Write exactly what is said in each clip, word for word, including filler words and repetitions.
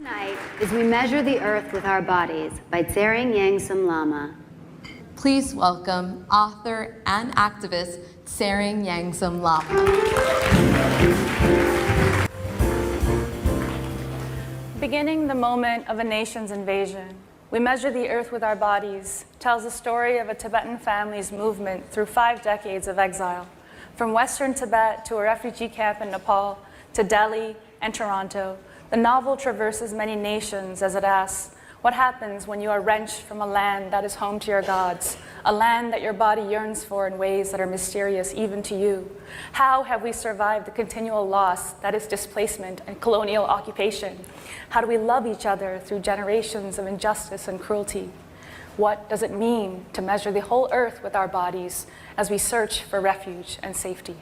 Tonight, as we measure the earth with our bodies, by Tshering Yangzom Lama. Please welcome author and activist Tshering Yangzom Lama. Beginning the moment of a nation's invasion, we measure the earth with our bodies tells the story of a Tibetan family's movement through five decades of exile. From western Tibet to a refugee camp in Nepal, to Delhi and Toronto, the novel traverses many nations as it asks, what happens when you are wrenched from a land that is home to your gods, a land that your body yearns for in ways that are mysterious even to you? How have we survived the continual loss that is displacement and colonial occupation? How do we love each other through generations of injustice and cruelty? What does it mean to measure the whole earth with our bodies as we search for refuge and safety?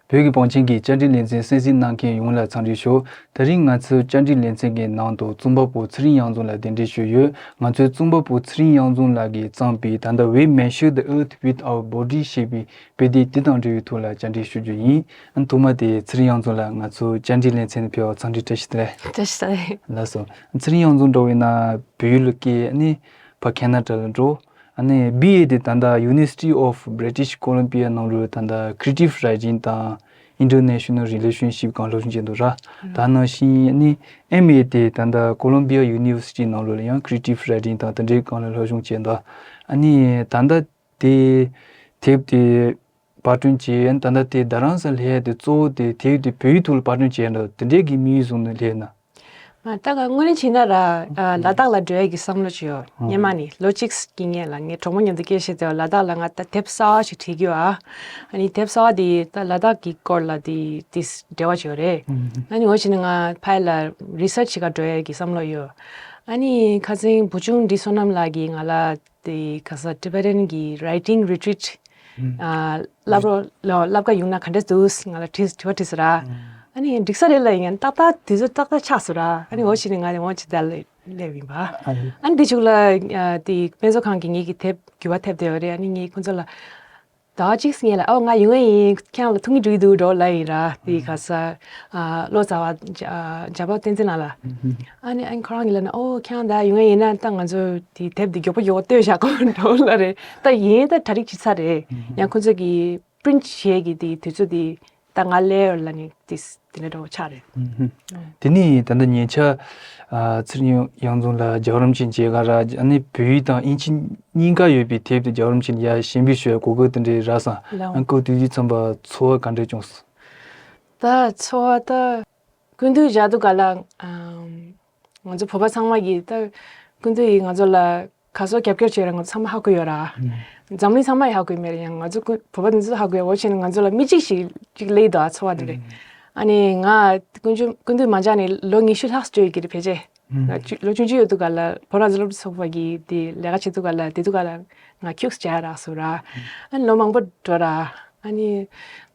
བོད་ཀྱི་བང་ཆེན་གྱི་བཅར་འདྲི་ལེ་ཚན་གསན་གཟིགས་གནང་མཁན་ཡོངས་ལ་འཚམས་འདྲི་ཞུ། དེ་རིང་ང་ཚོའི་བཅར་འདྲི་ལེ་ཚན་གྱི་ནང་དུ་རྩོམ་པ་པོ་ཚེ་རིང་གཡང་འཛོམས་ལགས་གདན་འདྲེན་ཞུས་ཡོད། ང་ཚོས་རྩོམ་པ་པོ་ཚེ་རིང་གཡང་འཛོམས་ལགས་ཀྱིས་བརྩམས་པའི་ད་ལྟ་We Measure the Earth with Our Body ཞེས་པའི་དཔེ་དེབ་དེ་དང་འབྲེལ་བའི་ཐོག་ལ་བཅར་འདྲི་ཞུ་རྒྱུ་ཡིན། ཨ་ནི་ཐོག་མ་དེ་ཚེ་རིང་གཡང་འཛོམས་ལགས་ང་ཚོའི་བཅར་འདྲི་ལེ་ཚན་ནས་ཕེབས་པར་འཚམས་འདྲི་བཀྲ་ཤིས་བདེ་ལེགས། བཀྲ་ཤིས་བདེ་ལེགས། ལགས་སོ། ཚེ་རིང་གཡང་འཛོམས་འདྲ་བོ་ཡིན་ན་བོད་ཡུལ་ལ་སྐྱེས། ཨ་ནི་ཕ་ཁེ་ན་ཌ་ལ་འགྲོ། ཨ་ནི་བི་ཨེ་དེ་ད་ལྟ་University of British Columbia ནང་ལོགས་ད་ལྟ་Creative Writing དང་International Relationship སྒང་སློབ་སྦྱོང་བྱས་འདུག་ར། ད་ནང་བཞིན་ཨ་ནི་ཨེམ་ཨེ་དེ་ད་ལྟ་Columbia University ནང་ལོགས་ལ་ཡང་Creative Writing དང་དེ་འདྲའི་སྒང་ལ་སློབ་སྦྱོང་བྱས་འདུག་ཨ་ནི་ད་ལྟ་དེ་དེབ་དེ་པར་སྐྲུན་བྱས། ཨ་ནི་ད་ལྟ་དེ་རྡ་རམ་ས་ལ་སླེབས་ཡ་དེ་གཙོ་བོ་དེ་དེབ་དེ་བོད་ཡིག་ཐོག་ལ་པར་སྐྲུན་བྱས་འདུག་དེ་འདྲའི་གི་དམིགས་ཡུལ་བཟུང་ནས་སླེབས་ན། ང་ད་ག་དངོས་གནས་བྱས་ན་ར་ཨ་ལ་དྭགས་ལ་འགྲོ་ཡ་གི་བསམ་བློ་ཅིག་ཡོད། སྔོན་མ་ནས་ལོ་གཅིག་གི་སྔོན་ལ་ངའི་གྲོགས་མོ་མཉམ་དུ་སྐད་བཤད་དེ་ལ་དྭགས་ལ་ང་ད་དེབ་གསར་པ་ཞིག་བྲིས་ཀྱི་ཡོད་ཨ། ཨ་ནི་དེབ་གསར་པ་དེ་ད་ལ་དྭགས་ཀྱི་སྐོར་ལ་དེ་དེ་འབྲེལ་བ་ཅིག་ཡོད་རེད། ཨ་ནི་འོ་བྱས་ནས་ང་ཕ་ཡུལ་ལ་རི་སར་ཆི་བྱེད་ག་འགྲོ་ཡ་གི་བསམ་བློ་ཡོད། ཨ་ནི་ཁ་སང་བུ་ཆུང་འབྲི་བསོད་ནམས་ལགས་ཀྱིས་ང་ལ་དེ་ག་ས་Tibetan གི་Writing Retreat ཨ་བསླབ་རོགས་ལ་བསླབ་ག་ཡོང་ན་ག་འདྲས་འདུག་ང་ལ་དྲི་དྲི་བ་དྲིས་སོང་ར། ཨ་ནི་འགྲིག་ས་རེད་ལབ་ཡིན། ཏག་ཏག་དུས་ཚོད་ཏག་ཏག་ཆགས་སོང་ར། ཨ་ནི་འོ་བྱས་ནས་ང་ནི་འོ་ཅི་ད་སླེབས་ཡིན་པ། ཨ་ནི་དེ་ཅུག་ལ་ཨ་དེ་དཔེ་མཛོད་ཁང་གི་ངེད་ཀྱི་དེབ་འགྱུར་བ་ཐེབས་བསྡད་ཡོད་རེད། ཨ་ནི་ངས་ཁོང་ཚོ་ལ་ཟླ་བ་གཅིག་སྔོན་ལ་ཨོ་ང་ཡོང་ངེས་ཡིན། ཁྱེད་རང་ལ་ཐུག་གི་འགྲོ་གི་འདུག་འགྲོ་ལབ་ཡིན་ར། དེ་ག་ས་ཨ་ལོ་ཙཱ་བ་ཇ་ཇ་པ་བསྟན་འཛིན་ལགས་ལ། ཨ་ནི་ཨ་ནི་ཁོ་རང་གིས་ལབ་ན་ཨོ་ཁྱེད་རང་ད་ཡོང་ངེས་ཡིན་ན་ད་ང་ཚོ་དེ་དེབ་དེ་མགྱོགས་པོ་མགྱོགས་པོ་ལྟོས་བཞག་གོ་འགྲོ་ལབ་རེད། ད་ཡིན་ད་གྲ་སྒྲིག་བྱེད་ཚར་རེད། ཡང་ཁོ་ཚོ་གི་print བྱེད་ཀྱི་དེ་དུས་ཚོད་དེ་ད་ང་སླེབས་ཡོད་ལབ་ནི་དེ་དེ་འདྲ་འདྲ་བོ་ཆགས་རེད། དེ་ནས་ད་ལྟ་ཉེ་ཆར་ཨ་ཚེ་རིང་གཡང་འཛོམས་ལགས་རྒྱལ་བ་རིན་པོ་ཆེ་མཇལ་ག་ར། ཨ་ནི་བོད་ཡིག་དང་དབྱིན་ཇི་གཉིས་ཀ་ཡོད་པའི་དེབ་དེ་རྒྱལ་བ་རིན་པོ་ཆེ་ལ་ཡར་ཞལ་འབུལ་ཞུ་ཡ་གོ་སྐབས་དེ་འདྲ་རག་སོང་། ལགས། ཨ་ནི་སྐབས་དེ་དུས་ཙམ་པ་ཚོར་བ་ག་འདྲ་བྱུང་སོང་། ད་ཚོར་བ་ད་སྐུ་མདུན་མཇལ་དུས་ག་ལ་ཨམ་ང་ཚོ་བོད་པ་ཚང་མ་གིས་ད་སྐུ་མདུན་ཡིས་ང་ཚོ་ལ་ག་ཚོད་རྒྱབ་སྐྱོར་བྱས་ར་ང་ཚོ་ཚང་མ་ཧ་གོ་ཡོད་ར། འཛམ་གླིང་ཚང་མ་ཡིས་ཧ་གོ་ཡོད་མེད་ར། ཡང་ང་ཚོ་སྐུ་བོད་པ་འདི་ཚོ་ཧ་གོ་ཡོད། འོ་བྱས་ནས་ང་ཚོ་ལ་མི་གཅིག་ཞིག་གཅིག་སླེབས་འདུག་ཨ་ཚོར་བ་འདི་རེད། ཨ་ནི་ང་སྐུ་མདུན་སྐུ་མདུན་མ་མཇལ་ནས་ལོ་ཉི་ཤུ་ལྷག་ཙམ་ཡོད་ཀྱི་རེད་ཕལ་ཆེར། ང་བཅུ་ལོ་བཅུ་གཅིག་ཡོད་དུས་ག་ལ་བོད་རང་བཙན་སློབ་ཕྲུག་ཚོགས་པ་གི་དེ་ལས་ཀ་བྱེད་དུས་ག་ལ་དེ་དུས་ག་ལ་ང་ཁྱུག་ཙམ་མཇལ་རག་སོང་ར། ཨ་ནི་ལོ་མང་པོ་འགྲོ་ར། ཨ་ནི་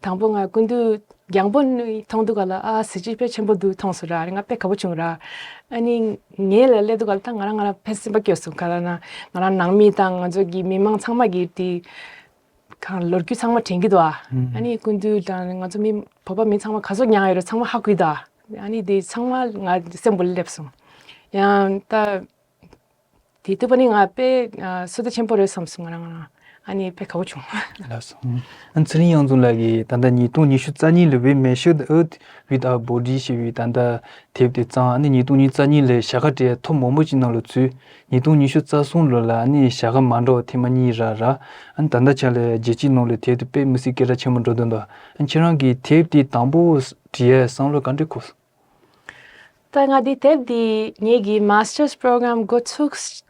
དང་པོ་ང་སྐུ་མདུན་རྒྱང་པོ་ནས་མཐོང་དུས་ག་ལ་ཨ་གཟི་བརྗིད་དཔེ་ཆེན་པོ་འདུག་མཐོང་སོང་ར། ཨ་ནི་ང་དཔེ་དགའ་པོ་བྱུང་ར། ཨ་ནི་ངའི་ལ་སླེབས་དུས་ག་ལ་ད་ང་རང་ང་རང་དཔེ་སེམས་པ་སྐྱོ་སོང་། ག་ལ་ན་ང་རང་ནང་མི་དང་ང་ཚོ་གི་མི་མང་ཚང་མ་གི་དེ་གང་ལོ་རྒྱུས་ཚང་མ་དྲན་གྱི་འདུག་ཨ། ཨ་ནི་སྐུ་མདུན་དང་ང་ཚོ་མི་བོད་པ་མི་ཚང་མ་ག་ཚོད་མྱངས་ཡོད་རེད་ཚང་མ་ཧ་གོ་གི་འདུག་ཨ། ཨ་ནི་དེ་ཚང་མ་ང་སེམས་པོ་སླེབས་སོང་། ཡང་ད་དེ་ཐུབ་པ་ནི་ང་དཔེ་ཨ་བསོད་བདེ་ཆེན་པོ་རེད་བསམ་སོང་ང་རང་ང་རང་། ཨ་ནི་དཔེ་དགའ་པོ་བྱུང་། ལགས་སོ། ཨ་ཚེ་རིང་གཡང་འཛོམས་ལགས་ཀྱིས་ད་ལྟ་ཉིས་སྟོང་ཉི་ཤུ་རྩ་གཉིས་ལོའི་We Measure the Earth with Our Body ཞེས་པའི་ད་ལྟ་དེབ་དེ་བརྩམས། ཨ་ནི་ཉིས་སྟོང་ཉི་ཤུ་རྩ་གཉིས་ལོའི་ཞྭ་སྒར་གྲས་ཐོབ་མང་པོ་ཅིག་ནང་ལ་ཚུད། ཉིས་སྟོང་ཉི་ཤུ་རྩ་གསུམ་ལོ་ལ་ཨ་ནི་ཞྭ་སྒར་མ་འདྲ་བ་ཐེངས་མ་གཉིས་རག་ར། ཨ་ནི་ད་ལྟ་ཆ་ལ་རྒྱལ་སྤྱིའི་ནང་ལ་དེབ་དེ་དཔེ་མི་སྲིད་སྐད་གྲགས་ཆེན་པོ་འགྲོ་བསྡད་འདུག་ཨ་ཁྱེད་རང་གིས་དེབ་དེ་དང་པོ་བྲིས་ཡའི་བསམ་བློ་ག་འདྲ་འཁོར་སོང་། ད་ང་འདི་དེབ་འདི་ངེད་ཀྱི་Masters Program འགོ་ཚུགས་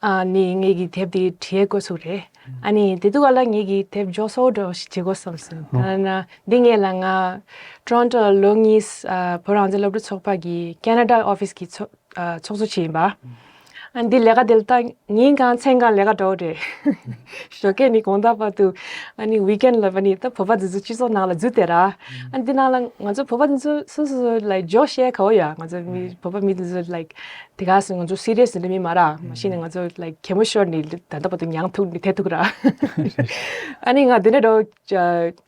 ཨ་ནི་ངེད་ཀྱི་དེབ་འདི་བྲིས་འགོ་ཚུགས་རེད། ཨ་ནི་དེ་དུས་ག་ལ་ངེད་ཀྱི་དེབ་མགྱོགས་སོ་འདྲ་ཞིག་བྲིས་དགོས་བསམ་སོང་། ད་ན་འདི་ངེད་ལ་ང་Toronto ལོ་གཉིས་ཨ་བོད་རང་བཙན་སློབ་ཕྲུག་ཚོགས་པ་གི་Canada office གི་ཚོགས་ཨ་ཚོགས་གཙོ་བྱས་ཡིན་པ། ཨ་འདི་ལས་ཀ་དེ་ལ་ད་ཉིན་གང་མཚན་གང་ལས་ཀ་འགྲོ་རེད། ཞོགས་ཀས་ནི་དགོང་དག་བར་དུ། ཨ་ནི་ཝིག་ཨེན་ལ་བ་ནི་ད་བོད་པ་འདི་ཚོ་སྤྱི་ཚོགས་ནང་ལ་འཛུལ་བསྡད་ར། ཨ་འདི་ནང་ལ་ང་ཚོ་བོད་པ་འདི་ཚོ་སོ་སོ་ལ་ཇོག་བཤད་ག་བོ་ཡ། ང་ཚོ་མི་བོད་པ་མི་འདི་ཚོ་ལ་དེ་ག་སོ་ང་ཚོ་སི་རི་ཡས་འདྲ་མི་མ་ར། མ་གཞི་ནས་ང་ཚོ་ལ་གད་མོ་ཤོར་ནས་ད་ལྟ་བར་དུ་མྱང་ཐུག་ནས་དེ་ཐུག་ར། ཨ་ནི་ང་འདི་ནས་འགྲོ་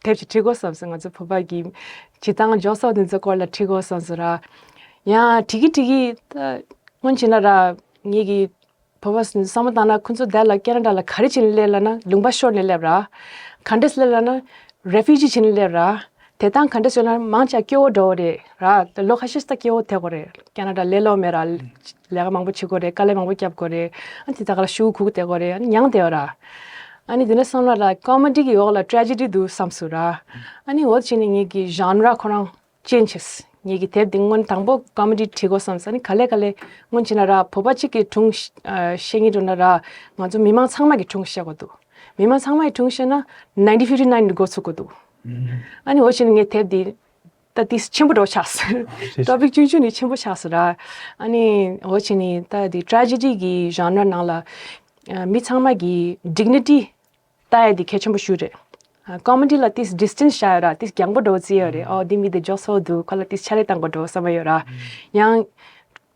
དེབ་ཅིག་བྲིས་དགོས་བསམ་སོང་། ང་ཚོ་བོད་པ་གི་བྱེད་སྟངས་འཇོག་ས་འདི་ཚོ་སྐོར་ལ་བྲིས་དགོས་བསམ་སོང་ར། ཡང་བྲིས་ཀྱི་བྲིས་ཀྱི་ད་སྔོན་ཆད་ན་ར་ངེད་ཀྱི་བོད་པ་བསམ་བློ་བཏང་ན་ཁོ་ཚོ་བསྡད་ལ་ཁེ་ན་ཌ་ལ་ག་རེ་བྱས་ནས་སླེབས་ལབ་ན་ལུང་པ་ཤོར་ནས་སླེབས་ར། ག་འདྲས་སླེབས་ལབ་ན་རེ་ཕུ་ཇི་བྱས་ནས་སླེབས་ར། དེ་དང་ག་འདྲས་ཡོད་ན་མང་ཆེ་སྐྱོ་བོ་འགྲོ་བ་རེད་ར། ལོ་ཁ་ཤས་ད་སྐྱོ་བོ་ཐེབས་དགོས་རེད། ཁེ་ན་ཌ་སླེབས་ལོ་མེད་ར། ལས་ཀ་མང་པོ་བྱེད་དགོས་རེད། དཀའ་ལས་མང་པོ་བརྒྱབ་དགོས་རེད། ཨ་དེ་དག་ལ་ཤུགས་ཁུག་དེ་དགོས་རེད། ཨ་མྱང་དེ་བ་ར། ཨ་ནི་དེ་ནས་བསམ་བློ་ལ་ཀོ་མེ་ཌི་གི་འོག་ལ་ཊེ་རེ་ཇེ་ཌི་འདུག་བསམ་སོང་ར། ཨ་ནི་འོ་བྱས་ནས་ངེད་ཀྱི་ཇན་ར་ཁོ་རང་ཅེན་ཇི་བྱས། ངེད་ཀྱི་དེབ་འདི་སྔོན་དང་པོ་ཀོ་མེ་ཌི་བྲིས་དགོས་བསམ་སོང་། ཨ་ནི་ག་ལེ་ག་ལེ་སྔོན་ཆད་ན་ར་བོད་པ་གཅིག་གི་སྒྲུང་བཤད་སྙིང་འདོད་ན་ར་ང་ཚོ་མི་མང་ཚང་མ་གི་སྒྲུང་བཤད་དགོས་འདུག་མི་མང་ཚང་མ་གི་སྒྲུང་བཤད་ན་ནའིན་ཊིན་ཕིབ་ཊི་ནའིན་འགོ་ཚུགས་དགོས་འདུག་ཨ་ནི་འོ་བྱས་ནས་ངས་དེབ་འདི་ད་ཏིས་ཆེན་པོ་འགྲོ་ཆགས་སོང་། ཊོ་པིག་ཆུང་ཆུང་ནས་ཆེན་པོ་ཆགས་སོང་ར། ཨ་ནི་འོ་བྱས་ནས་ད་འདི་ཊེ་རེ་ཇེ་ཌི་གི་ཇན་ར་ནང་ལ་ཨ་མི་ཚང་མ་གི་ཌིག་ནི་ཊི་ལྟ་ཡ་འདི་གལ་ཆེན་པོ་ཞིག་རེད། ཨ་ཀོ་མེ་ཌི་ལ་ཏིས་ཌིས་ཊན་སི་བཞག་ཡོད་ར། ཏིས་རྒྱང་པོ་འགྲོ་བརྩི་ཡོད་རེད། ཨོ་འདི་མི་འདི་འཇོག་ཚོགས་འདུག་ཁོ་ལ་ཏིས་ཕྱག་ལས་བཏང་དགོས་འགྲོ་བསམ་པ་ཡོད་ར། ཡང་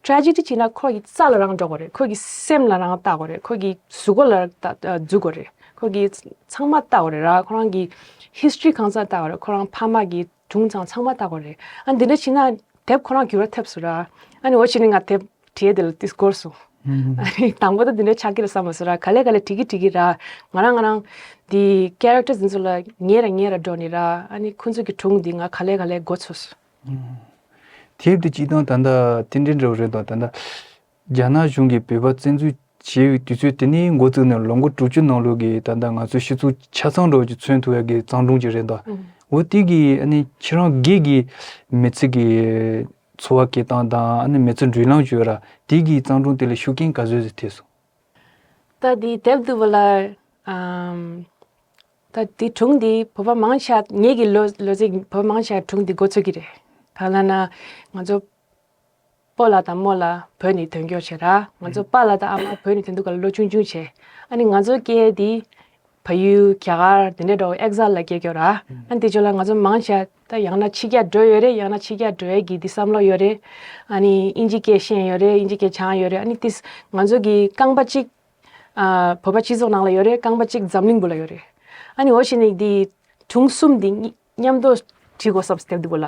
ཊེ་རེ་ཇེ་ཌི་བྱས་ན་ཁོ་གི་རྩ་ལ་རང་འགྲོ་དགོས་རེད། ཁོ་གི་སེམས་ལ་རང་ལྟ་དགོས་རེད། ཁོ་གི་གཟུགས་པོ་ལ་ལྟ་འཛུལ་དགོས་རེད། ཁོ་གི་ཚང་མ་ལྟ་དགོས་རེད་ར། ཁོ་རང་གི་ཧིས་ཊོ་རི་གང་ཚང་ལྟ་དགོས་རེད། ཁོ་རང་ཕ་མ་གི་སྒྲུང་ཚང་ཚང་མ་ལྟ་དགོས་རེད། ཨ་འདི་འདྲ་བྱས་ན་དེབ་ཁོ་རང་འགྱུར་བ་ཐེབས་སོང་ར། ཨ་ནི་འོ་བྱས་ནས་ང་དེབ་བྲིས་དེ་ལ་ཏིས་འགོར་སོང་། ཨ་ནི་དང་པོ་ད་འདི་འདྲ་ཆགས་ཀྱི་རེད་བསམ་མ་སོང་ར། ག་ལེ་ག་ལེ་བྲིས་ཀྱི་བྲིས་ཀྱི་ར། ང་རང་ང་རང་འདི་ཀེ་རེག་ཊར་འདི་ཚོ་ལ་ཉེ་ར་ཉེ་ར་འགྲོ་ནས་ར། ཨ་ནི་ཁོ་ཚོ་གི་སྒྲུང་འདི་ང་ག་ལེ་ག་ལེ་འགོ་ཚུགས་སོང་། དེབ་དེ་སྤྱིར་བཏང་ད་ལྟ་དེ་འདྲའི་འདྲ་བོ་རེད་དོ། ད་ལྟ་རྒྱ་ནག་གཞུང་གིས་བོད་པ་བཙན་འཛུལ་བྱས་པའི་དུས་ཚོད་དེ་ནས་འགོ་བཙུགས་ནས་ལོ་ངོ་དྲུག་ཅུ་ནང་ལོགས་ཀྱི་ད་ལྟ་ང་ཚོའི་སྤྱི་ཚོགས་ཆ་ཚང་འདྲ་བོ་ཅིག་མཚོན་ཐུབ་ཡག་གི་བརྩམས་སྒྲུང་ཅིག་རེད་དོ། འོ་དེ་གི་ཨ་ནི་ཁྱེད་རང་སྒེར་གྱི་མི་ཚེ་གི་འཚོ་བ་སྐྱེལ་སྟངས་དང་ཨ་ནི་མི་ཚེ་འགྲོ་ལམ་ཅིག་ཡོད་ར། དེ་གི་བརྩམས་སྒྲུང་དེ་ལ་ཤུགས་རྐྱེན་ག་ཚོད་ཅིག་ཐེབས་སོང་། ད་དེ་དེབ་འདི་བ་ལ་ཨམ། ད་དེ་སྒྲུང་འདི་བོད་པ་མང་ཆེ་ངེད་ཀྱི་ལོ་ལོ་ཚིགས་བོད་པ་མང་ཆེ་སྒྲུང་འདི་འགོ་ཚུགས་ཀྱི་རེད། གང་ལབ་ན་ང་ཚོ་སྤོ་ལགས་དང་རྨོ་ལགས་བོད་ནས་ཐོན་སྐྱོད་བྱས་ར། ང་ཚོ་པཱ་ལགས་དང་ཨ་མ་བོད་ནས་དེ་འདུག་ག་ལ་ལོ་ཆུང་ཆུང་བྱས། ཨ་ནི་ང་ཚོ་སྐྱེས་དེ་བལ་ཡུལ་རྒྱ་གར་དེ་འདྲའི་འགྲོ་ཨེག་ཟལ་ལ་སྐྱེས་སྐྱོ་ར། ཨ་ནི་དེ་ཚོ་ལ་ང་ཚོ་མང་ཆེ་ད་ཡང་ན་ཕྱི་རྒྱལ་འགྲོ་ཡོད་རེད། ཡང་ན་ཕྱི་རྒྱལ་འགྲོ་ཡས་ཀྱི་དེ་བསམ་བློ་ཡོད་རེད། ཨ་ནི་དབྱིན་ཇི་སྐད་ཤེས་ཡོད་རེད། དབྱིན་ཇི་སྐད་སྦྱང་ཡོད་རེད། ཨ་ནི་དེ་ང་ཚོ་གི་རྐང་པ་གཅིག་ཨ་བོད་པ་སྤྱི་ཚོགས་ནང་ལ་ཡོད་རེད། རྐང་པ་གཅིག་འཛམ་གླིང་སྒང་ལ་ཡོད་རེད། ཨ་ནི་འོ་བྱས་ནས་འདི་སྒྲུང་གསུམ་འདི་མཉམ་དུ་བྲིས་དགོས་བསམ་སྟེ་འདི་བོ་ལ།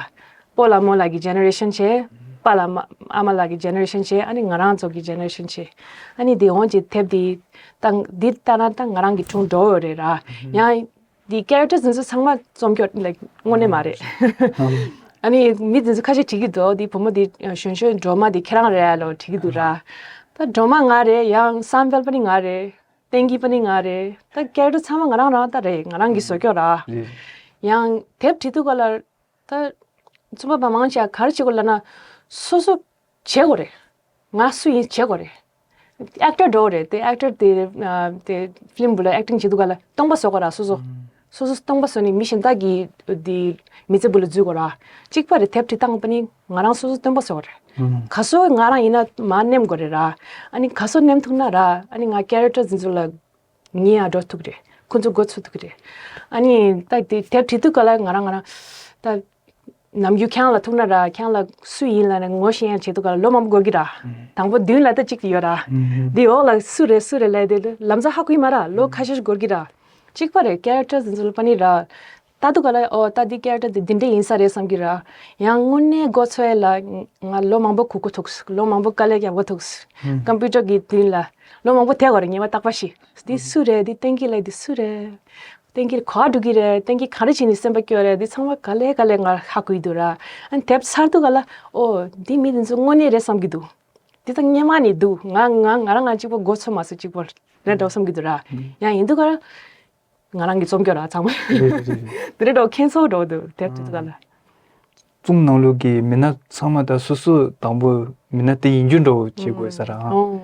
སྤོ་ལགས་རྨོ་ལགས་ཀྱི་ཇེ་ནེ་རེ་ཤན་བྱས། པཱ་ལགས་མ་ཨ་མ་ལགས་ཀྱི་ཇེ་ནེ་རེ་ཤན་བྱས། ཨ་ནི་ང་རང་ཚོ་གི་ཇེ་ནེ་རེ་ཤན་བྱས། ཨ་ནི་འདི་འོང་གི་དེབ་འདི་ད་འདི་ལྟ་ན་ད་ང་རང་གི་སྒྲུང་འགྲོ་ཡོད་རེད་ར། ཡང་འདི་ཀེ་རེག་ཊར་འདི་ཚོ་ཚང་མ་རྩོམ་སྐྱོར་ལ་དངོས་གནས་མ་རེད། ཨ་ནི་མི་འདི་ཚོ་ཁ་ཤས་བྲིས་ཀྱི་འདུག་འདི་བུ་མོ་འདི་གཞོན་གཞོན་སྒྲོལ་མ་འདི་ཁྱེད་རང་རེད་ལོ་བྲིས་ཀྱི་འདུག་ར། ད་སྒྲོལ་མ་ང་རེད། ཡང་བསམ་འཕེལ་པ་ནི་ང་རེད། ཏན་ཀི་པ་ནི་ང་རེད། ད་ཀེ་རེག་ཊར་ཚང་མ་ང་རང་རང་ད་རེད། ང་རང་གི་བཟོ་སྐྱོར་ར། ཡང་དེབ་བྲིས་དུས་ག་ལ་ད་རྩོམ་པ་པ་མང་ཆེ་ག་རེ་བྱེད་དགོས་ལབ་ན་སོ་སོ་བྱེད་དགོས་རེད། ང་སུ་ཡིན་བྱེད་དགོས་རེད། ཨེག་ཊར་འགྲོ་རེད། དེ་ཨེག་ཊར་དེ་དེ་ཕི་ལིམ་བུ་ལ་ཨེག་ཊིང་བྱེད་དུས་ག་ལ་སྟོང་པ་བཟོ་དགོས་ར། སོ་སོ་སོ་སོ་སྟོང་པ་བཟོས་ནས་མི་གཞན་དག་གི་དེ་མི་ཚེ་བུ་ལ་འཛུལ་དགོས་ར། གཅིག་པ་རེད། དེབ་བྲིས་སྟངས་པ་ནི་ང་རང་སོ་སོ་སྟོང་པ་བཟོ་དགོས་རེད། ག་སོ་ང་རང་ཡིན་ན་མར་ནེམ་དགོས་རེད་ར། ཨ་ནི་ག་སོ་ནེམ་ཐུབ་ན་ར། ཨ་ནི་ང་ཀེ་རེག་ཊར་འདི་ཚོ་ལ་ཉེ་ཡ་འགྲོ་ཐུབ་ཀྱི་རེད། ཁོ་ཚོ་མགོ་ཚོས་ཐུབ་ཀྱི་རེད། ཨ་ནི་ད་དེ་དེབ་བྲིས་དུས་ག་ལ་ང་རང་ང་རང་ད་ནམ་རྒྱུན་ཁྱེད་རང་ལ་ཐུག་ན་ར། ཁྱེད་རང་ལ་སུ་ཡིན་ལབ་ནས་ངོ་ཤེས་ཡ་བྱེད་དུས་ག་ལ་ལོ་མང་པོ་འགོར་གྱི་ར། དང་པོ་མདུན་ལ་ད་གཅིག་ཡོད་ར། དེ་འོག་ལ་སུ་རེད་སུ་རེད་ལབ་དེ་ལམ་སང་ཧ་གོ་གི་མ་ར། ལོ་ཁ་ཤས་ཤིག་འགོར་གྱི་ར། གཅིག་པ་རེད། ཀེ་རེག་ཊར་འདི་ཚོ་ལ་པ་ནི་ར། ལྟ་དུས་ག་ལ་ཨོ་ད་འདི་ཀེ་རེག་ཊར་འདི་འདི་འདྲ་ཡིན་ས་རེད་བསམ་གྱི་ར། ཡང་དངོས་གནས་མགོ་ཚོས་ལ་ང་ལོ་མང་པོ་སྒུག་གི་འདུག་ལོ་མང་པོ་དཀའ་ལས་རྒྱག་གི་འདུག་ཀམ་པུ་ཊར་གྱི་མདུན་ལ་ལོ་མང་པོ་བསྡད་དགོས་རེད། ཉི་མ་རྟག་པ་ཞིག་འདི་སུ་རེད། འདི་ཏན་ཀི་ལབ་འདི་སུ་རེད། ཏན་ཀི་ག་པར་འགྲོ་གི་རེད། ཏན་ཀི་ག་རེ་བྱས་ནས་སེམས་པ་སྐྱོ་རེད། འདི་ཚང་མ་ག་ལེ་ག་ལེ་ང་ཧ་གོ་གི་འདུག་ར། ཨ་ནི་དེབ་ཚར་དུས་ག་ལ་ཨོ་འདི་མི་འདི་ཚོ་དངོས་གནས་རེད་བསམ་གྱི་འདུག་འདི་ད་སྔོན་མ་ནས་འདུག་ང་ང་ང་རང་ང་གཅིག་པོ་མགོ་ཚོས་མ་སོང་། གཅིག་པོ་རེད་འགྲོ་བསམ་གྱི་འདུག་ར། ཡང་ཡིན་དུས་ག་ལ། ང་རང་གི་རྩོམ་སྐྱོར་ར་ཚང་མ། རེད་རེད་རེད། དེ་འདྲ་འགྲོ་ཁྱད་མཚར་འགྲོ་འདུག་དེབ་དེ་ཚོ་ལ། རྩོམ་ནང་ལོགས་ཀྱི་མི་སྣ་ཚང་མ་ད་སོ་སོ་དང་པོ་མི་སྣ་དེ་ཡིན་རྒྱུ་འདྲ་བོ་བྱེད་དགོས་ས་ར། ཨང་།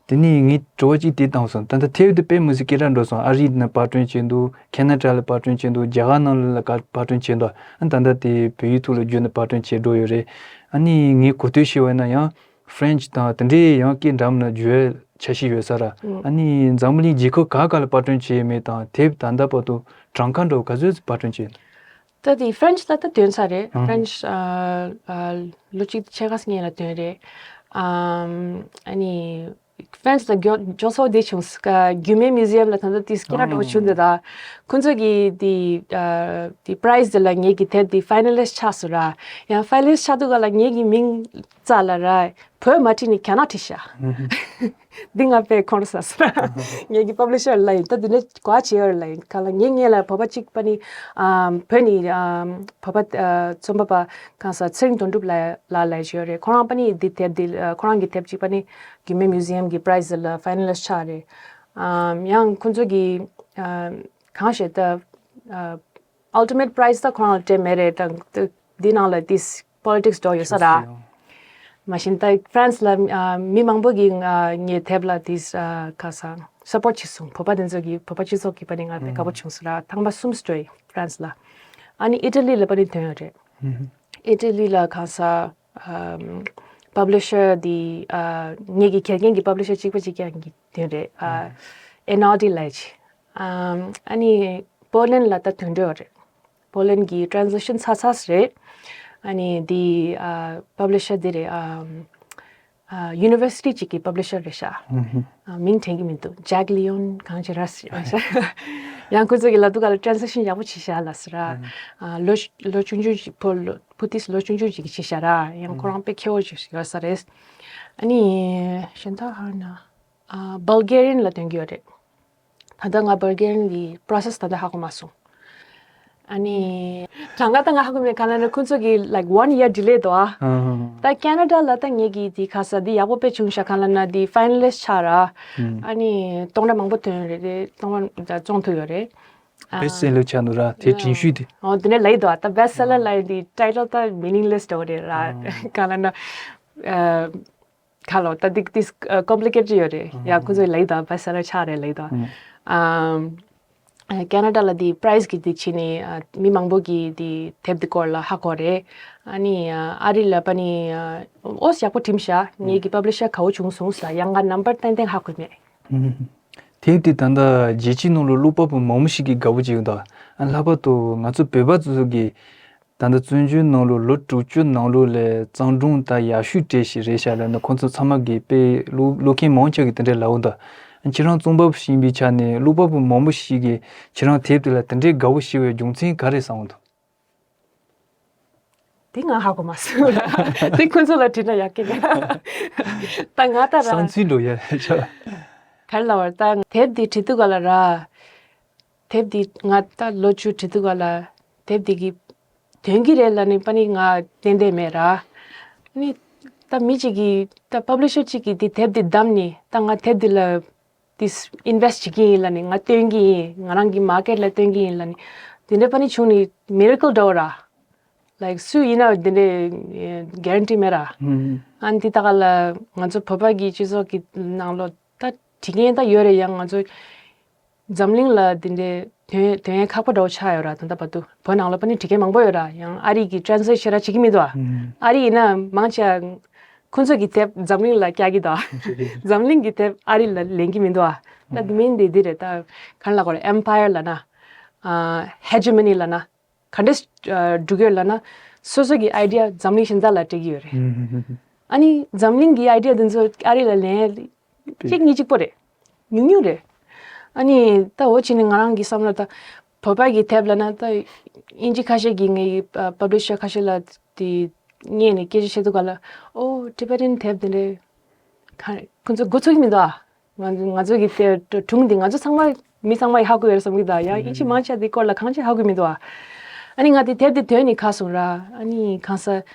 དེ་ནས་ངས་དྲི་བ་གཅིག་དེ་བཏང་སོང་། ད་ལྟ་དེབ་དེ་དཔེ་མི་སྲིད་སྐད་གྲགས་འགྲོ་སོང་། ཨ་རི་ནས་པར་སྐྲུན་བྱས་འདུག་ཁེ་ན་ཌ་ལ་པར་སྐྲུན་བྱས་འདུག་རྒྱ་གར་ནང་ལ་ལ་ཀ་པར་སྐྲུན་བྱས་འདུག་ཨ་ད་ལྟ་དེ་བལ་ཡུལ་ཐོག་ལ་བསྒྱུར་ནས་པར་སྐྲུན་བྱས་འགྲོ་ཡོད་རེད། ཨ་ནི་ངས་གོ་ཐོས་ཤེས་པ་ཡིན་ན་ཡང་ཧྥ་རན་ཆི་དང་དེ་འདྲའི་ཡང་སྐད་འདྲ་མིན་ན་བརྗོད་ འཆར་གཞི་ཡོད་ས་ར། ཨ་ནི་འཛམ་བུ་གླིང་རྒྱལ་ཁབ་ག་ག་ལ་པར་སྐྲུན་བྱས་ཡོད་མེད་དང་དེབ་ད་ལྟ་བར་དུ་གྲངས་ཀ་འདྲ་བོ་ག་ཚོད་པར་སྐྲུན་བྱས་ཡོད། ད་དེ་ཧྥ་རན་སི་ལ་ད་ཐོན་ཚར་རེད། ཧྥ་རན་སི་ཨ་ཨ་ལོ་གཅིག་ཕྱེད་ཀ་སྔོན་ལ་ཐོན་རེད། ཨམ་ཨ་ནི་ཧྥ་རན་སི་ལ་མགྱོགས་མགྱོགས་ཚོར་དེ་བྱུང་། ཨ་རྒྱུད་སྨད་མིའུ་ཛི་ཡམ་ལ་ད་ལྟ་དེ་སྐད་གྲགས་འགྲོ་བྱུང་འདུག་ད་ཁོང་ཚོ་གི་དེ་ཨ་དེ་པ་རའི་ཛི་དེ་ལ་ངེད་ཀྱི་དེབ་དེ་ཕའི་ན་ལི་སི་ཊི་ཆགས་སོང་ར། ཡང་ཕའི་ན་ལི་སི་ཊི་ཆགས་དུས་ག་ལ་ངེད་ཀྱི་མིང་རྩ་ལ་ར་བོད་མ་བྲིས་ནས་རྒྱ་ནག་བྲིས་ཤག་འདི་ང་དཔེ་ཁོང་ཁྲོ་ཟ་སོང་། ངེད་ཀྱི་པབ་ལི་ཤར་ལ་ཡིན། ད་འདི་ནས་གོ་བ་བྱེད་ཡོད་ལ་ཡིན། གང་ལ་ངེད་ངེད་ལ་བོད་པ་གཅིག་པ་ནི་ཨམ་བོད་ནི་ཨམ་བོད་པ་ཨ་རྩོམ་པ་པ་གང་ཟག་ཚེ་རིང་དོན་གྲུབ་ལ་ལ་ལ་ཡོད་རེད། ཁོ་རང་པ་ནི་འདི་དེབ་འདི་ཨ་ཁོ་རང་གི་དེབ་གཅིག་པ་ནི་རྒྱུད་སྨད་མིའུ་ཛི་ཡམ་གི་པ་རའི་ཛི་ལ་ཕའི་ན་ལི་སི་ཊི་ཆགས་རེད། ཨམ་ཡང་ཁོང་ཚོ་གི་ཨམ་གང་ཞེས་ད་ཨ་ཨལ་ཊི་མེཊ་པ་རའི་ཛི་ད་ཁོ་རང་ལ་སྤྲད་མེད་རེད། ད་འདི་ནང་ལ་དེ་པོ་ལི་ཊིག་སི་འགྲོ་ཡོད་ས་ར། མ་གཞི་ད་ཧྥ་རན་སི་ལ་ཨ་མི་མང་པོ་གིས་ཨ་ངའི་དེབ་ལ་དེ་ཨ་ག་ས་སཔོར་ཊི་བྱས་སོང་། བོད་པ་དེ་ཚོ་གིས་བོད་པ་སྤྱི་ཚོགས་ཀྱིས་པ་ནི་ང་དཔེ་དགའ་པོ་བྱུང་སོང་ར། ཐེངས་མ་གསུམ་འགྲོ་ཡི་ཧྥ་རན་སི་ལ། ཨ་ནི་ཨི་ཊ་ལི་ལ་པ་ནི་ཐོན་ཡོད་རེད། ཨི་ཊ་ལི་ལ་ག་ས་ཨམ་པབ་ལི་ཤར་དེ་ཨ་ངེད་ཀྱི་དགེ་རྒན་གྱི་པབ་ལི་ཤར་གཅིག་པ་གཅིག་རྐྱང་གི་དེ་རེད། ཨ་ཨེ་ན་ཨར་ཌི་ལབ་ཅིག་ཨམ་ཨ་ནི་པོ་ལན་ལ་ད་ཐོན་འགྲོ་རེད། པོ་ལན་གྱི་ཊེན་སི་ལེ་ཤན་ཚར་ཚར་རེད། ཨ་ནི་དེ་ཨ་པབ་ལི་ཤར་དེ་རེད། ཨམ་ཨ་ཡུ་ནི་ཝར་སི་ཊི་གཅིག་གི་པབ་ལི་ཤར་རེད་ཤག་ཨ་མིང་དྲན་གྱི་མི་འདུག་ཇེག་ལི་ཡོན་གང་ཅི་ར་ཟེར་ཡོད་ཤག་ཡང་ཁོ་ཚོ་གི་ལབ་དུས་ག་ལ་ཊེན་སི་ལེ་ཤན་ཡག་པོ་བྱས་ཤག་ལབ་སོང་ར། ཨ་ལོ་ལོ་ཆུང་ཆུང་ཞིག་བོད་ལོ་བོད་དུས་ལོ་ཆུང་ཆུང་ཞིག་གིས་བྱས་ཤག་ར། ཡང་ཁོ་རང་དཔེ་མཁས་པོ་ཞིག་ཡོད་ས་རེད། ཨ་ནི་གཞན་དག་ཧར་ན་ཨ་བལ་གེ་རི་ཡན་ལ་ཐོན་གྱི་ཡོད་རེད། ད་ལྟ་ང་བལ་གེ་རི་ཡན་གྱི་པོ་རོ་སེ་སི་ད་ལྟ་ཧ་གོ་མ་སོང་། ཨ་ནི་གྲངས་ཀ་ད་ང་ཧ་གོ་མེད། གང་ལབ་ན་ཁོང་ཚོ་གི་like one year delay འདུག་ཨ། ད་ཁེ་ན་ཌ་ལ་ད་ངེད་ཀྱི་དེ་ག་ས་དེ་ཡག་པོ་དཔེ་བྱུང་ཤག་གང་ལབ་ན་དེ་ཕའི་ན་ལི་སི་ཊི་ཆགས་ར། ཨ་ནི་སྟོང་ཕྲག་མང་པོ་ཐོན་རེད། དེ་སྟོང་ཕྲག་བཙོང་ཐུབ་ཡོད་རེད། ཨ་བེ་སི་ཊི་སེ་ལར་ཆགས་འདུག་ར། དེ་དྲན་ཤུལ་དེ། ཨོ་དེ་ནས་ལབ་ཡི་འདུག་ཨ། ད་བེ་སི་ཊི་སེ་ལར་ལབ་ཡི་དེ་ཊའི་ཊལ་ད་མི་ནིང་ལེ་སི་འདྲ་བོ་རེད་ར། གང་ལབ་ན་ཨ། ཁ་ལོ་ད་དེ་དེ་ཀོམ་པི་ལི་ཀེ་ཊི་ཡོད་རེད། ཡ་ཁོ་ཚོས་ལབ་ཡི་འདུག་བེ་སི་ཊི་སེ་ལར་ཆགས་རེད་ལབ་ཡི་འདུག་ཨམ་ཁེ་ན་ཌ་ལ་དེ་པ་རའི་ཛི་གི་དེ་ཕྱིན་ནས་ཨ་མི་མང་པོ་གིས་དེ་དེབ་དེ་སྐོར་ལ་ཧ་གོ་རེད། ཨ་ནི་ཨ་ཨ་རི་ལ་པ་ནི་ཨ་ཨོ་ཡག་པོ་བྲིས་ཤག་ངེད་ཀྱི་པབ་ལི་ཤར་དགའ་བོ་བྱུང་སོང་ཟེར། ཡང་ང་ནམ་བར་ཏན་ཏན་ཧ་གོ་མེད། དེབ་དེ་ད་ལྟ་རྒྱལ་སྤྱིའི་ནང་ལ་ཀློག་པ་པོ་མང་པོ་ཞིག་གིས་དགའ་བོ་བྱེད་ཀྱི་འདུག་ཨ་ལྷག་པར་དུ་ང་ཚོ་བོད་པ་ཚོ་གིས་ད་ལྟ་བཙན་བྱོལ་ནང་ལོ་ལོ་དྲུག་ཅུ་ནང་ལོ་ལ་བརྩམས་སྒྲུང་ད་ཡག་ཤོས་གྲས་ཤིག་རེད་ཤག་ལབ་ནས་ཁོང་ཚོ་ཚང་མ་གིས་དཔེ་ཀློག་ཀློག་མཁན་མང་ཆེ་གིས་དེ་འདྲ་ལབ་འདུག་ཁྱེད་རང་རྩོམ་པ་པོ་ཞིག་ཡིན་པའི་ཆ་ནས་ཀློག་པ་པོ་མང་པོ་ཞིག་གིས་ཁྱེད་རང་དེབ་དེ་ལ་དེ་འདྲའི་དགའ་བོ་བྱེད་པའི་རྒྱུ་མཚན་ག་རེ་བསམ་འདུག་དེ་ང་ཧ་གོ་མ་སོང་། དེ་ཁོང་ཚོ་ལ་དྲིས་ན་ཡག་གི་རེད། ད་ང་ད་ར་བསམ་ཚུལ་འགྲོ་ཡ་རེད་ཤག་ག་རེ་ལབ་པ་རེད། ད་དེབ་དེ་བྲིས་དུས་ག་ལ་ར། དེབ་འདི་ང་ད་ལོ་བཅུ་བྲིས་དུས་ག་ལ་དེབ་འདི་གི་དོན་གྱི་རེད་ལབ་ནས་པ་ནི་ང་ཏན་ཏན་མེད་ར། ཨ་ནི་ད་མི་གཅིག་གིས་ད་པབ་ལི་ཤར་གཅིག་གིས་འདི་དེབ་འདི་བདམས་ནས་ད་ང་དེབ་འདི་ལ་དེ་ཨིན་ཝེ་སི་ཊི་བྱེད་ཀྱི་ཡིན་ལབ་ནས་ང་སྟོན་གྱི་ཡིན། ང་རང་གི་མར་ཀེཊ་ལ་སྟོན་གྱི་ཡིན་ལབ་ནས་དེ་འདྲ་པ་ནི་བྱུང་ནས་མི་རེ་ཀལ་འདྲ་བོ་ར། ལའིག་སུ་ཡིན་ན་དེ་འདྲའི་གེ་རན་ཊི་མེད་ར། ཨ་ནི་དེ་ད་ག་ལ་ང་ཚོ་བོད་པ་གི་སྤྱི་ཚོགས་ཀྱི་ནང་ལོགས་ད་བྲིས་མཁན་ད་ཡོད་རེད། ཡང་ང་ཚོ་འཛམ་གླིང་ལ་དེ་འདྲའི་དོན་དོན་ཡོད་ཁག་པོ་འདྲ་བོ་ཆགས་ཡོད་ར། ད་ལྟ་བར་དུ་བོད་ནང་ལ་པ་ནི་བྲིས་མཁན་མང་པོ་ཡོད་ར། ཡང་ཨ་རི་གི་ཊེ་རན་སི་ལེཊ་ཞེ་དྲག་བྱེད་ཀྱི་མི་འདུག་ཨ། ཨ་རི་ཡིན་ན་མང་ཆེ་བ་ཁོང་ཚོ་གི་དེབ་འཛམ་གླིང་ལ་བསྐྱལ་གྱི་འདུག་ཨ། འཛམ་གླིང་གི་དེབ་ཨ་རི་ལ་ལེན་གྱི་མི་འདུག་ཨ། ད་དེ་མིན་དེ་འདི་རེད། ད་ག་རེ་ལབ་དགོས་རེད། ཨེམ་པ་ཡར་ལབ་ན་ཨ་ཧེ་ཇི་མོ་ནི་ལབ་ན། ག་འདྲས་ཨ་འགྲོ་གི་ཡོད་ལབ་ན། སོ་སོ་གི་ཨའི་ཌི་ཡ་འཛམ་གླིང་གཞན་དག་ལ་སྤྲད་ཀྱི་ཡོད་རེད། ཨ་ནི་འཛམ་གླིང་གི་ཨའི་ཌི་ཡ་དེ་ཚོ་ཨ་རི་ལ་ལེན་གཅིག་གཉིས་གཅིག་པོ་རེད། ཉུང་ཉུང་རེད། ཨ་ནི་ད་འོ་བྱས་ནས་ང་རང་གི་བསམ་བློ་ད་བོད་པ་གི་དེབ་ལབ་ན་ད་དབྱིན་ཇི་ཁ་ཤས་ཀྱིས་ངའི་ཨ་པབ་ལི་ཤར་ཁ་ཤས་ལ་དེ་བསྙད་ནས་སྐད་ཆ་བཤད་དུས་ག་ལ་ཨོ་ཊི་བེ་ཊན་དེབ་དེ་འདྲའི་ག་ཁོང་ཚོ་མགོ་ཚོས་ཀྱི་མི་འདུག་ཨ། ང་ང་ཚོ་གི་དེ་སྒྲུང་འདི་ང་ཚོ་ཚང་མ་མི་ཚང་མ་ཡིས་ཧ་གོ་ཡོད་རེད་བསམ་གྱི་འདུག་ཡང་ཨིན་ཇི་མང་ཆེ་བ་འདི་སྐོར་ལ་གང་ཅི་ཧ་གོ་མི་འདུག་ཨ་ནི་ང་དེ་དེབ་དེ་དོན་ནི་ཁ་སོང་ར། ཨ་ནི་གང་ས་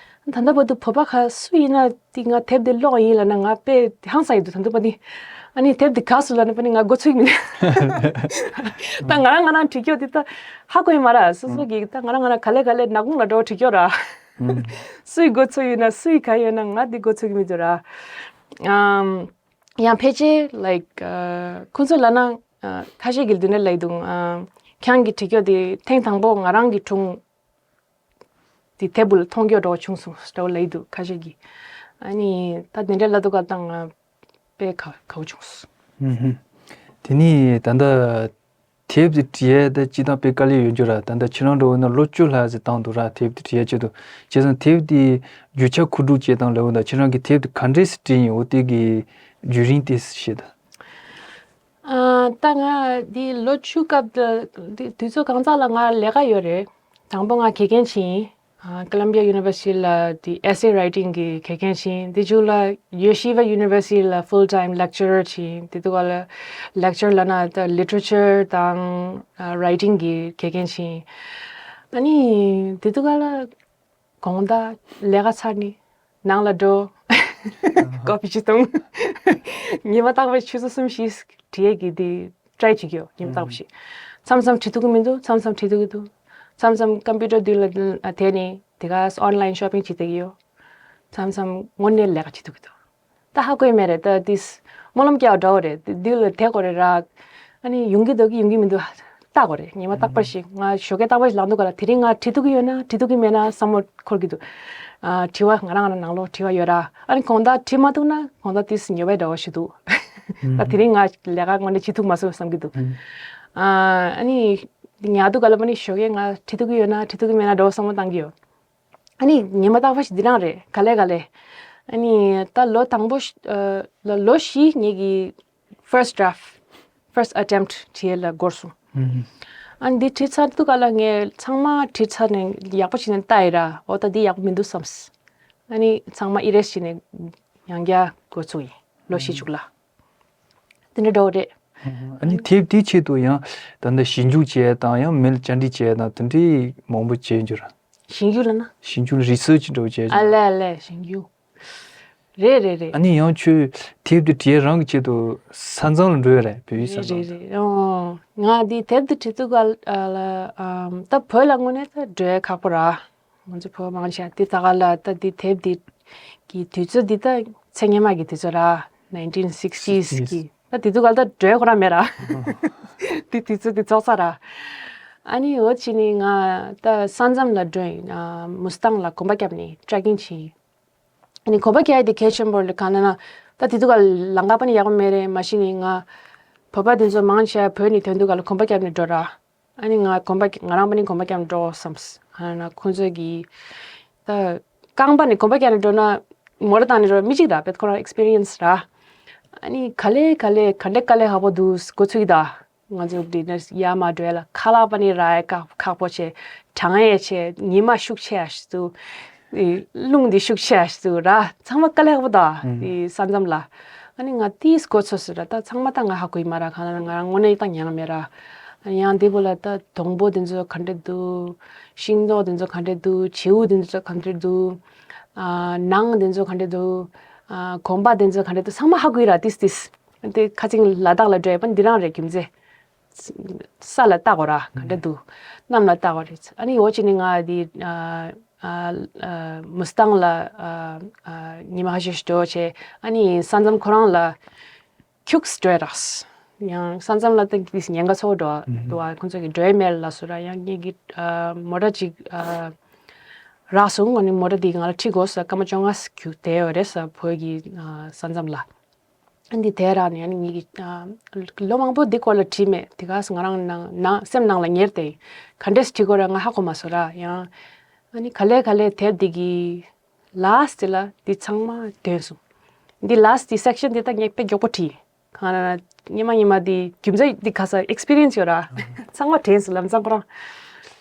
ད་ལྟ་བར་དུ་བོད་པ་ཁ་སུ་ཡིན་ན་དེ་ང་དེབ་དེ་ཀློག་ཡིན་ལབ་ན་ང་དཔེ་ཧང་སང་ཡི་འདུག་ད་ལྟ་བར་དུ། ཨ་ནི་དེབ་དེ་ག་སུ་ལབ་ན་པ་ནི་ང་མགོ་ཚོས་མི་འདུག་ད་ང་རང་ང་རང་བྲིས་ཀྱོག་དེ་ད་ཧ་གོ་ཡི་མ་ར། སོ་སོ་གི་ད་ང་རང་ང་རང་ག་ལེ་ག་ལེ་ནག་ཁུང་ལ་འགྲོ་བྲིས་ཀྱོག་ར། སུའི་མགོ་ཚོས་ཡོད་ན་སུའི་ག་ཡོད་ན་ང་དེ་མགོ་ཚོས་ཀྱི་མི་འདུག་ར། ཨམ། ཡང་ཕལ་ཆེར་like ཁོང་ཚོ་ལབ་ན་ཁ་ཤས་ཀྱིས་འདི་འདྲ་ལབ་འདུག་ཁྱེད་རང་གི་བྲིས་ཀྱོག་དེ་ཐེངས་དང་པོ་ང་རང་གི་སྒྲུང་དེ་དེབ་ལ་མཐོང་ཀྱོག་འདྲ་བོ་བྱུང་སོང་འདྲ་བོ་ལབ་འདུག་ཁ་ཤས་ཀྱིས། ཨ་ནི་ད་དེ་འདྲ་ལབ་འདུག་ག་ད་ང་ དཔེ་དགའ་དགའ་བོ་བྱུང་སོང་། ཨུ་ཧུམ། དེ་ནས་ད་ལྟ་དེབ་དེ་འབྲི་ཡས་ད་སྤྱིར་བཏང་དཔེ་དཀའ་ལས་ཡོད་རྒྱུ་ར། ད་ལྟ་ཁྱེད་རང་འདྲ་བོ་ན་ལོ་བཅུ་ལྷག་ཙམ་བཏང་འདུག་ར། དེབ་དེ་འབྲི་ཡས་ཆེད་དུ། བྱས་ཙང་དེབ་དེ་རྒྱུ་ཆ་མཁོ་སྒྲུབ་བྱེད་སྟངས་ལབ་ན་ད་ཁྱེད་རང་གིས་དེབ་དེ་ག་འདྲས་སེ་བྲིས་ཡིན། འོ་དེ་གི་བརྒྱུད་རིམ་དེ་བཤད་དང་། ཨ། ད་ང་འདི་ལོ་བཅུ་སྐབས་དེ་དུས་ཚོད་གང་ཙམ་ལ་ང་ལས་ཀ་ཡོད་རེད། དང་པོ་ང་དགེ་རྒན་བྱས་ཡིན། ཨ། Columbia University ལ་དེ་essay writing གི་དགེ་རྒན་བྱས་ཡིན། དེ་མཇུག་ལ་Yeshiva University ལ་full time lecturer བྱས་ཡིན། དེ་དུས་སྐབས་ལ་lecture ལབ་ན་ད་literature དང་ཨ་writing གི་དགེ་རྒན་བྱས་ཡིན། ཨ་ནི་དེ་དུས་སྐབས་ལ་དགོང་དག་ལས་ཀ་ཚར་ནས་ནང་ལ་འགྲོ། ཀོ་ཕི་ཅིག་འཐུང་། ཉི་མ་རྟག་པར་ཆུ་ཚོད་གསུམ་བཞི་བྲིས་ཀྱི་དེ་try བྱེད་ཀྱི་ཡོད། ཉི་མ་རྟག་པར་ཞིག་མཚམས་མཚམས་བྲིས་ཐུབ་ཀྱི་མི་འདུག་མཚམས་མཚམས་བྲིས་ཐུབ་ཀྱི་འདུག་མཚམས་མཚམས་computer མདུན་ལ་བསྡད་ནས་དེ་ག་online shopping བྱེད་བསྡད་ཀྱི་ཡོད། མཚམས་མཚམས་དངོས་གནས་ལས་ཀ་བྱེད་ཐུབ་ཀྱི་འདུག་ད་ཧ་གོ་ཡི་མེད་རེད། ད་དེས་སྨོན་ལམ་རྒྱག་འདྲ་བོ་རེད། དེ་དུས་ལ་དེ་གོ་རེད་ར། ཨ་ནི་ཡོང་གི་འདུག་གི་ཡོང་གི་མི་འདུག་ལྟ་དགོས་རེད། ཉི་མ་རྟག་པར་ཞིག་ང་ཞོགས་ཀས་རྟག་པར་ཞིག་ལངས་འདུག་ག་ལ། དེ་རིང་ང་བྲིས་ཐུབ་ཀྱི་ཡོད་ན་བྲིས་ཐུབ་ཀྱི་མེད་ན་བསམ་བློ་འཁོར་གྱི་འདུག་ཨ། དྲི་བ་ང་རང་རང་ནང་ལོགས་དྲི་བ་ཡོད་ར། ཨ་ནི་དགོང་དག་བྲིས་མ་ཐུབ་ན་དགོང་དག་དེས་ཉེས་པའི་འདྲ་བོ་ཞིག་འདུག་ད་དེ་རིང་ང་ལས་ཀ་དངོས་གནས་བྱེད་ཐུབ་མ་སོང་བསམ་གྱི་འདུག་ཨ་ནི་ཉལ་འདུག་ག་ལ། ཨ་ནི་ཞོགས་ཀས་ང་བྲིས་ཐུབ་ཀྱི་ཡོད་ན་བྲིས་ཐུབ་ཀྱི་མེད་ན་འདྲ་བོ་བསམ་བློ་བཏང་གི་ཡོད། ཨ་ནི་ཉི་མ་རྟག་པར་ཞིག་འདི་རང་རེད། ག་ལེ་ག་ལེ། ཨ་ནི་ད་ལོ་དང་པོ་ཞིག་ཨ་ལ་ལོ་བཞི་ངེད་ཀྱི་first draft, first attempt བྲིས་ལ་འགོར་སོང་། ཨ་ནི་འདི་བྲིས་ཚར་དུས་ག་ལ་ངས་ཚང་མ་བྲིས་ཚར་ནས་ཡག་པོ་བྱས་ནས་ལྟ་ཡི་ར། འོ་ད་འདི་ཡག་པོ་མི་འདུག་བསམས། ཨ་ནི་ཚང་མ་erase བྱས་ནས་ཡང་བསྐྱར་འགོ་ཚུགས་ཡིན། ལོ་བཞི་མཇུག་ལ། དེ་འདྲ་འདྲ་བོ་རེད། ཨ་ནི་དེབ་དེའི་ཆེད་དུ་ཡང་ད་ལྟ་ཞིབ་འཇུག་བྱས་དང་ཡང་མི་ལ་བཅར་འདྲི་བྱས་དང་དེ་འདྲའི་མང་པོ་བྱས་འགྱུར། ཞིབ་འཇུག་ལ་ན། ཞིབ་འཇུག་research འདྲ་བོ་བྱས་ཨ་ལས་ཨ་ལས་ཞིབ་འཇུག་རེད་རེད་རེད། ཨ་ནི་ཡང་ཁྱོད་དེབ་དེ་བྲིས་རང་གི་ཆེད་དུ་ས་མཚམས་ལ་འགྲོ་ཡ་རེད། བོད་ཡིག་ས་རེད་མཚམས་རེད་ལ། རེད། ཨོ། ང་འདི་དེབ་དེ་བྲིས་དུས་ག་ལ་ཨ་ད་བོད་ལ་དངོས་གནས་ད་འགྲོ་ཡ་ཁག་པོ་ར། ང་ཚོ་བོད་མང་ཆེ་དེ་ད་ག་ལ་ད་འདི་དེབ་འདི་གི་དུས་ཚོད་འདི་ད་ཚེ་སྔོན་མ་གི་དུས་ཚོད་ར། nineteen sixties གི་ད་དེ་དུས་ག་ལ་ད་འགྲོ་ཡ་ཁོ་རང་མེད་ར། དེ་དུས་ཚོད་དེ་ཚོགས་ས་ར། ཨ་ནི་འོ་ཅི་ནི་ང་ད་ས་མཚམས་ལ་འགྲོ་ཡིན། ཨ་མུ་སི་ཐང་ལ་གོམ་པ་བརྒྱབ་ནས་trekking བྱས་ཡིན། ཨ་ནི་གོམ་པ་རྒྱག་ཡ་དེ་གལ་ཆེན་པོ་རེད། གང་ལབ་ན་ད་དེ་དུས་ག་ལམ་ཁ་པ་ནི་ཡག་པོ་མེད་རེད། མ་གཞི་ནི་ང་བོད་པ་དེ་ཚོ་མང་ཆེ་བ་བོད་ནས་ཐོན་དུས་ག་ལ་གོམ་པ་བརྒྱབ་ནས་འགྲོ་ར། ཨ་ནི་ང་གོམ་པ་ང་རང་པ་ནི་གོམ་པ་བརྒྱབ་ནས་འགྲོ་བསམས། ཨ་ན་ཁོང་ཚོ་གིས་ད་རྐང་པ་ནས་གོམ་པ་བརྒྱབ་ནས་འགྲོ་ན་མོ་ཊ་བཏང་ནས་འགྲོ་མི་གཅིག་ར། བེད་ཁོ་རང་experience ར། ཨ་ནི་ག་ལེ་ག་ལེ་ག་འདྲ་དཀའ་ལས་ཁག་པོ་འདུག་འགོ་ཚུགས་ཀྱི་ད། ང་ཚོ་འདི་ནས་ཡར་མར་འགྲོ་ཡ་ལ་ཁ་ལག་པ་ནི་རག་ཡ་ཁག་ཁག་པོ་བྱས། གྲང་ཡ་བྱས། ཉི་མ་ཤུགས་ཆེ་ཡ་ཞིག་འདུག་ཨེ་རླུང་འདི་ཤུགས་ཆེ་ཡ་ཞིག་འདུག་ར། ཚང་མ་དཀའ་ལས་ཁག་པོ་ད། ཨེ་ས་མཚམས་ལ། ཨ་ནི་ང་ཏིས་གོ་ཚོད་སོ་ར། ད་ཚང་མ་ད་ང་ཧ་གོ་ཡི་མ་ར། གང་ལ་ང་རང་དངོས་གནས་ད་མྱངས་མེད་ར། ཨ་ནི་ཡང་འདི་བོ་ལ་ད་སྡོང་པོ་འདི་ཚོ་ག་འདྲ་འདུག་ཤིང་ཏོག་འདི་ཚོ་ག་འདྲ་འདུག་བྱེའུ་འདི་ཚོ་ག་འདྲ་འདུག་ཨ་ནང་འདི་ཚོ་ག་འདྲ་འདུག་ཨ་གོམ་པ་འདི་ཚོ་ག་འདྲ་འདུག་ཚང་མ་ཧ་གོ་ཡི་ར། ཏིས་ཏིས། དེ་ཁ་ཅིག་ལ་དྭགས་ལ་འགྲོ་ཡ་པ་འདི་རང་རེད་རྒྱུ་མཚན། ས་ལ་ལྟ་དགོས་ར་ག་འདྲ་འདུག་གནམ་ལ་ལྟ་དགོས་རེད། ཨ་ནི་འོ་ཅི་ནི་ང་འདི་ཨ་ཨ་ཨ་མུ་སི་ཐང་ལ་ཨ་ཨ་ཉི་མ་ཁ་ཤས་ཤིག་འགྲོ་བྱས། ཨ་ནི་ས་མཚམས་ཁོ་རང་ལ་ཁྱུགས་འགྲོ་ཡ་རགས། ཡང་ས་མཚམས་ལ་ད་ཉེན་ཁ་ཚ་བོ་འགྲོ་འདུག་ཁོང་ཚོ་གི་འགྲོ་ཡ་མེད་ལ་སུ་ར། ཡང་ངེད་ཀྱི་ཨ་མོ་ཊ་ཅིག་ཨ་རག་སོང་། ཨ་ནི་མོ་ཊ་འདི་ང་ལ་ཁྲིད་དགོས་ས། སྐར་མ་བཅོ་ལྔ་ཞིག་རྒྱུགས་བསྡད་ཡོད་རེད་ས་བོད་ཀྱི་ཨ་ས་མཚམས་ལ། འདི་དེ་རག་ནས་ཨ་ནི་ངེད་ཀྱི་ཨ་ལོ་མང་པོ་འདི་སྐོར་ལ་བྲིས་མེད། དེ་ག་ང་རང་ནང་ནང་སེམས་ནང་ལ་ཉེར་ཏེ་ག་འདྲས་བྲིས་དགོས་ར་ང་ཧ་གོ་མ་སོང་ར། ཡང་ཨ་ནི་ག་ལེ་ག་ལེ་དེབ་འདི་གི་last ལ་འདི་ཚང་མ་ཐོན་སོང་། འདི་last འདི་section འདི་ད་ངས་དཔེ་མགྱོགས་པོ་བྲིས། གང་ལ་ཉི་མ་ཉི་མ་འདི་རྒྱུ་མཚན་འདི་ག་ས་experience ཡོད་ར། ཚང་མ་དྲན་སོང་ལམ་སང་ཁོ་རང་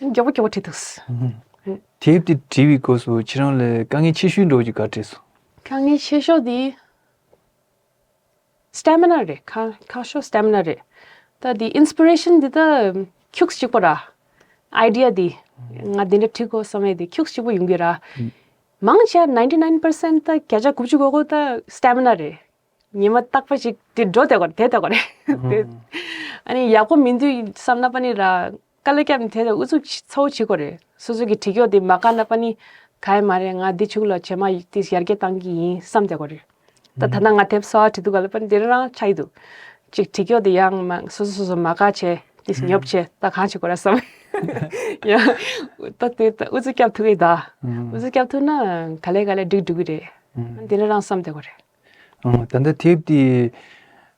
མགྱོགས་པོ་མགྱོགས་པོ་བྲིས་འདུག་དེབ་འདི་བྲིས་པའི་སྐབས་སུ་ཁྱེད་རང་ལ་དཀའ་ངལ་ཆེ་ཤོས་འདྲ་བོ་ཅིག་ག་འཕྲད་སོང་། དཀའ་ངལ་ཆེ་ཤོས་འདི་stamina རེད། ཁ་ཁ་ཤོ་stamina རེད། ད་འདི་inspiration འདི་ད་ཁྱུག་གཅིག་པོ་ར། idea འདི་ང་འདི་འདྲ་བྲིས་དགོས་བསམ་ཡས་འདི་ཁྱུག་གཅིག་པོ་ཡོང་གི་ར། མང་ཆེ་ninety nine percent ད་བརྒྱ་ཆ་དགུ་བཅུ་གོ་གོ་ད་stamina རེད། ཉི་མ་རྟག་པ་ཅིག་དེ་འགྲོ་བསྡད་དགོས་རེད། དེ་བསྡད་དགོས་རེད། དེ་ཨ་ནི་ཡག་པོ་མི་འདུག་བསམ་ན་པ་ནི་ར་དཀའ་ལས་བརྒྱབ་ནས་དེ་ལ་ཨུ་ཚུགས་ཚ་བོ་བྱེད་དགོས་རེད། སོ་སོ་གི་བྲིས་ཀྱོག་དེ་མ་བཀག་ན་པ་ནི་ག་ཡི་མ་རེད། ང་འདི་ཕྱུགས་ལ་བྱེ་མ་དེ་ཡར་རྒྱས་བཏང་གི་ཡིན་བསམ་བསྡད་དགོས་རེད། ད་ད་ལྟ་ང་དེབ་གསར་པ་བྲིས་དུས་ག་ལ་པ་ནི་དེ་རང་ཆགས་ཀྱི་འདུག་ཅིག་བྲིས་ཀྱོག་དེ་ཡང་མ་སོ་སོ་སོ་སོ་མ་བཀག་བྱས་དེ་ཉོབ་བྱས་ད་གང་བྱེད་དགོས་རེད་བསམ། ཡང་ད་དེ་ད་ཨུ་ཚུགས་བརྒྱབ་ཐུབ་ཀྱི་ད་ཨུ་ཚུགས་བརྒྱབ་ཐུབ་ན་ག་ལེ་ག་ལེ་འགྲིག་འགྲོ་གི་རེད། དེ་རང་བསམ་བསྡད་དགོས་རེད། ཨང་། ད་ལྟ་དེབ་དེ་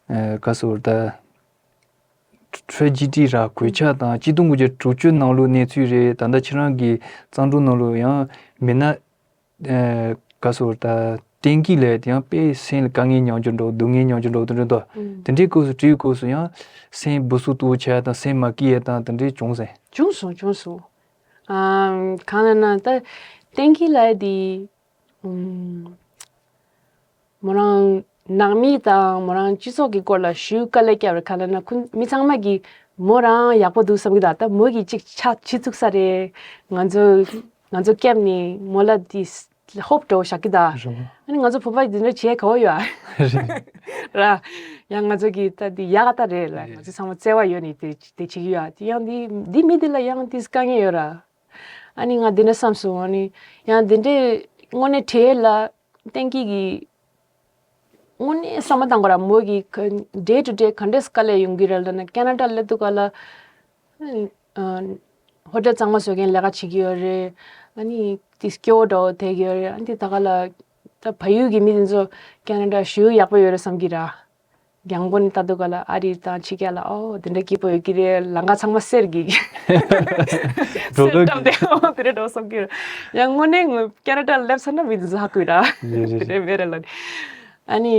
ཨ་ག་ཟེར་ད། ཊེ་རེ་ཇི་ཌི་ར་གོད་ཆག་དང་གཅིག་སྟོང་དགུ་བརྒྱ་དྲུག་ཅུ་ནང་ལོགས་གནས་ཚུལ་རེད། ད་ལྟ་ཁྱེད་རང་གི་བརྩམས་སྒྲུང་ནང་ལོགས་ཡང་མི་སྣ་ཨ་ག་ཟེར་ད་བསྟན་སྐྱིད་ལགས་དེ་ཡང་དཔེ་སེམས་ལ་དཀའ་ངལ་མྱོང་རྒྱུ་འདྲ་བོ་སྡུག་བསྔལ་མྱོང་རྒྱུ་འདྲ་བོ་དེ་འདྲ་འདུག་ཨང་། དེ་འདྲའི་སྐབས་སུ་བྲིས་སྐབས་སུ་ཡང་སེམས་སྦུ་སུབ་ཏོག་ཆགས་དང་སེམས་མ་སྐྱིད་ཡ་དང་དེ་འདྲའི་བྱུང་སོང་། བྱུང་སོང་། བྱུང་སོང་། ཨ་གང་ལབ་ན་ད་བསྟན་སྐྱིད་ལགས་དེ་ཨམ། མོ་རང་ནང་མི་དང་མོ་རང་སྤྱི་ཚོགས་ཀྱི་སྐོར་ལ་ཞུ་དཀའ་ལས་བརྒྱབ་རེད། ག་ལབ་ན་ཁོ་མི་ཚང་མ་གིས་མོ་རང་ཡག་པོ་འདུག་བསམ་གྱི་འདུག་ད་མོ་གིས་ཅིག་ཆ་ཆི་ཚུགས་ས་རེད། ང་ཚོ་ང་ཚོ་སྐྱབས་ནས་མོ་ལ་དེ་ཧོབ་འདྲ་བོ་བཞག་གི་འདུག་རེད་བ། ཨ་ནི་ང་ཚོ་བོད་པ་འདི་འདྲ་བྱེད་དགའ་བོ་ཡོད་ཨ། རེད། ར། ཡང་ང་ཚོ་གིས་ད་དེ་ཡག་ག་ད་རེད་ལ། ང་ཚོ་ཚང་མ་བརྩེ་བ་ཡོད་ནས་དེ་དེ་བྱེད་ཀྱི་ཡོད་ཨ། དེ་ཡང་དེ་དེ་མི་དེ་ལ་ཡང་དེ་དཀའ་ངལ་ཡོད་ར། ཨ་ནི་ང་འདི་འདྲ་བསམ་སོང་། ཨ་ནི་ཡང་འདི་འདྲའི་དངོས་གནས་བྲིས་ལ་བསྟན་སྐྱིད་ཀྱིས་དངོས་གནས་བསམ་བློ་བཏང་དགོས་ར། མོ་གིས་ག་day to day ག་འདྲས་དཀའ་ལས་ཡོང་གི་རེད་ལབ་ན། ཁེ་ན་ཌ་སླེབས་དུས་ག་ལ་ཨ་ཧོ་ཊེལ་གཙང་མ་བཟོ་མཁན་ལས་ཀ་བྱེད་ཀྱི་ཡོད་རེད། ཨ་ནི་དེ་སྐྱོ་བོ་འདྲ་བོ་བསྡད་ཀྱི་ཡོད་རེད། ཨ་ནི་དེ་ད་ག་ལ་ད་བལ་ཡུལ་གྱི་མི་དེ་ཚོ་ཁེ་ན་ཌ་ཞེ་པོ་ཡག་པོ་ཡོད་རེད་བསམ་གྱི་ར། རྒྱང་མགོ་ནས་ལྟ་དུས་ག་ལ་ཨ་རི་དང་ཕྱི་རྒྱལ་ལ་ཨོ་དེ་འདྲ་སྐྱིད་པོ་ཡོད་ཀྱི་རེད། ལམ་ཁ་ཚང་མ་གསེར་གྱི་གསེར་བཀྲམ་སྟེ་ཨོ་དེ་འདྲ་འདྲ་བསམ་གྱི་རེད། ཡང་དངོས་གནས་ངོ་ཁེ་ན་ཌ་ལ་སླེབས་ཚར་ན་མི་དེ་ཚོ་ཧ་གོ་གི་ར། རེད་རེད། དེ་འདྲ་མེད་རེད་ལབ་ནས། ཨ་ནི་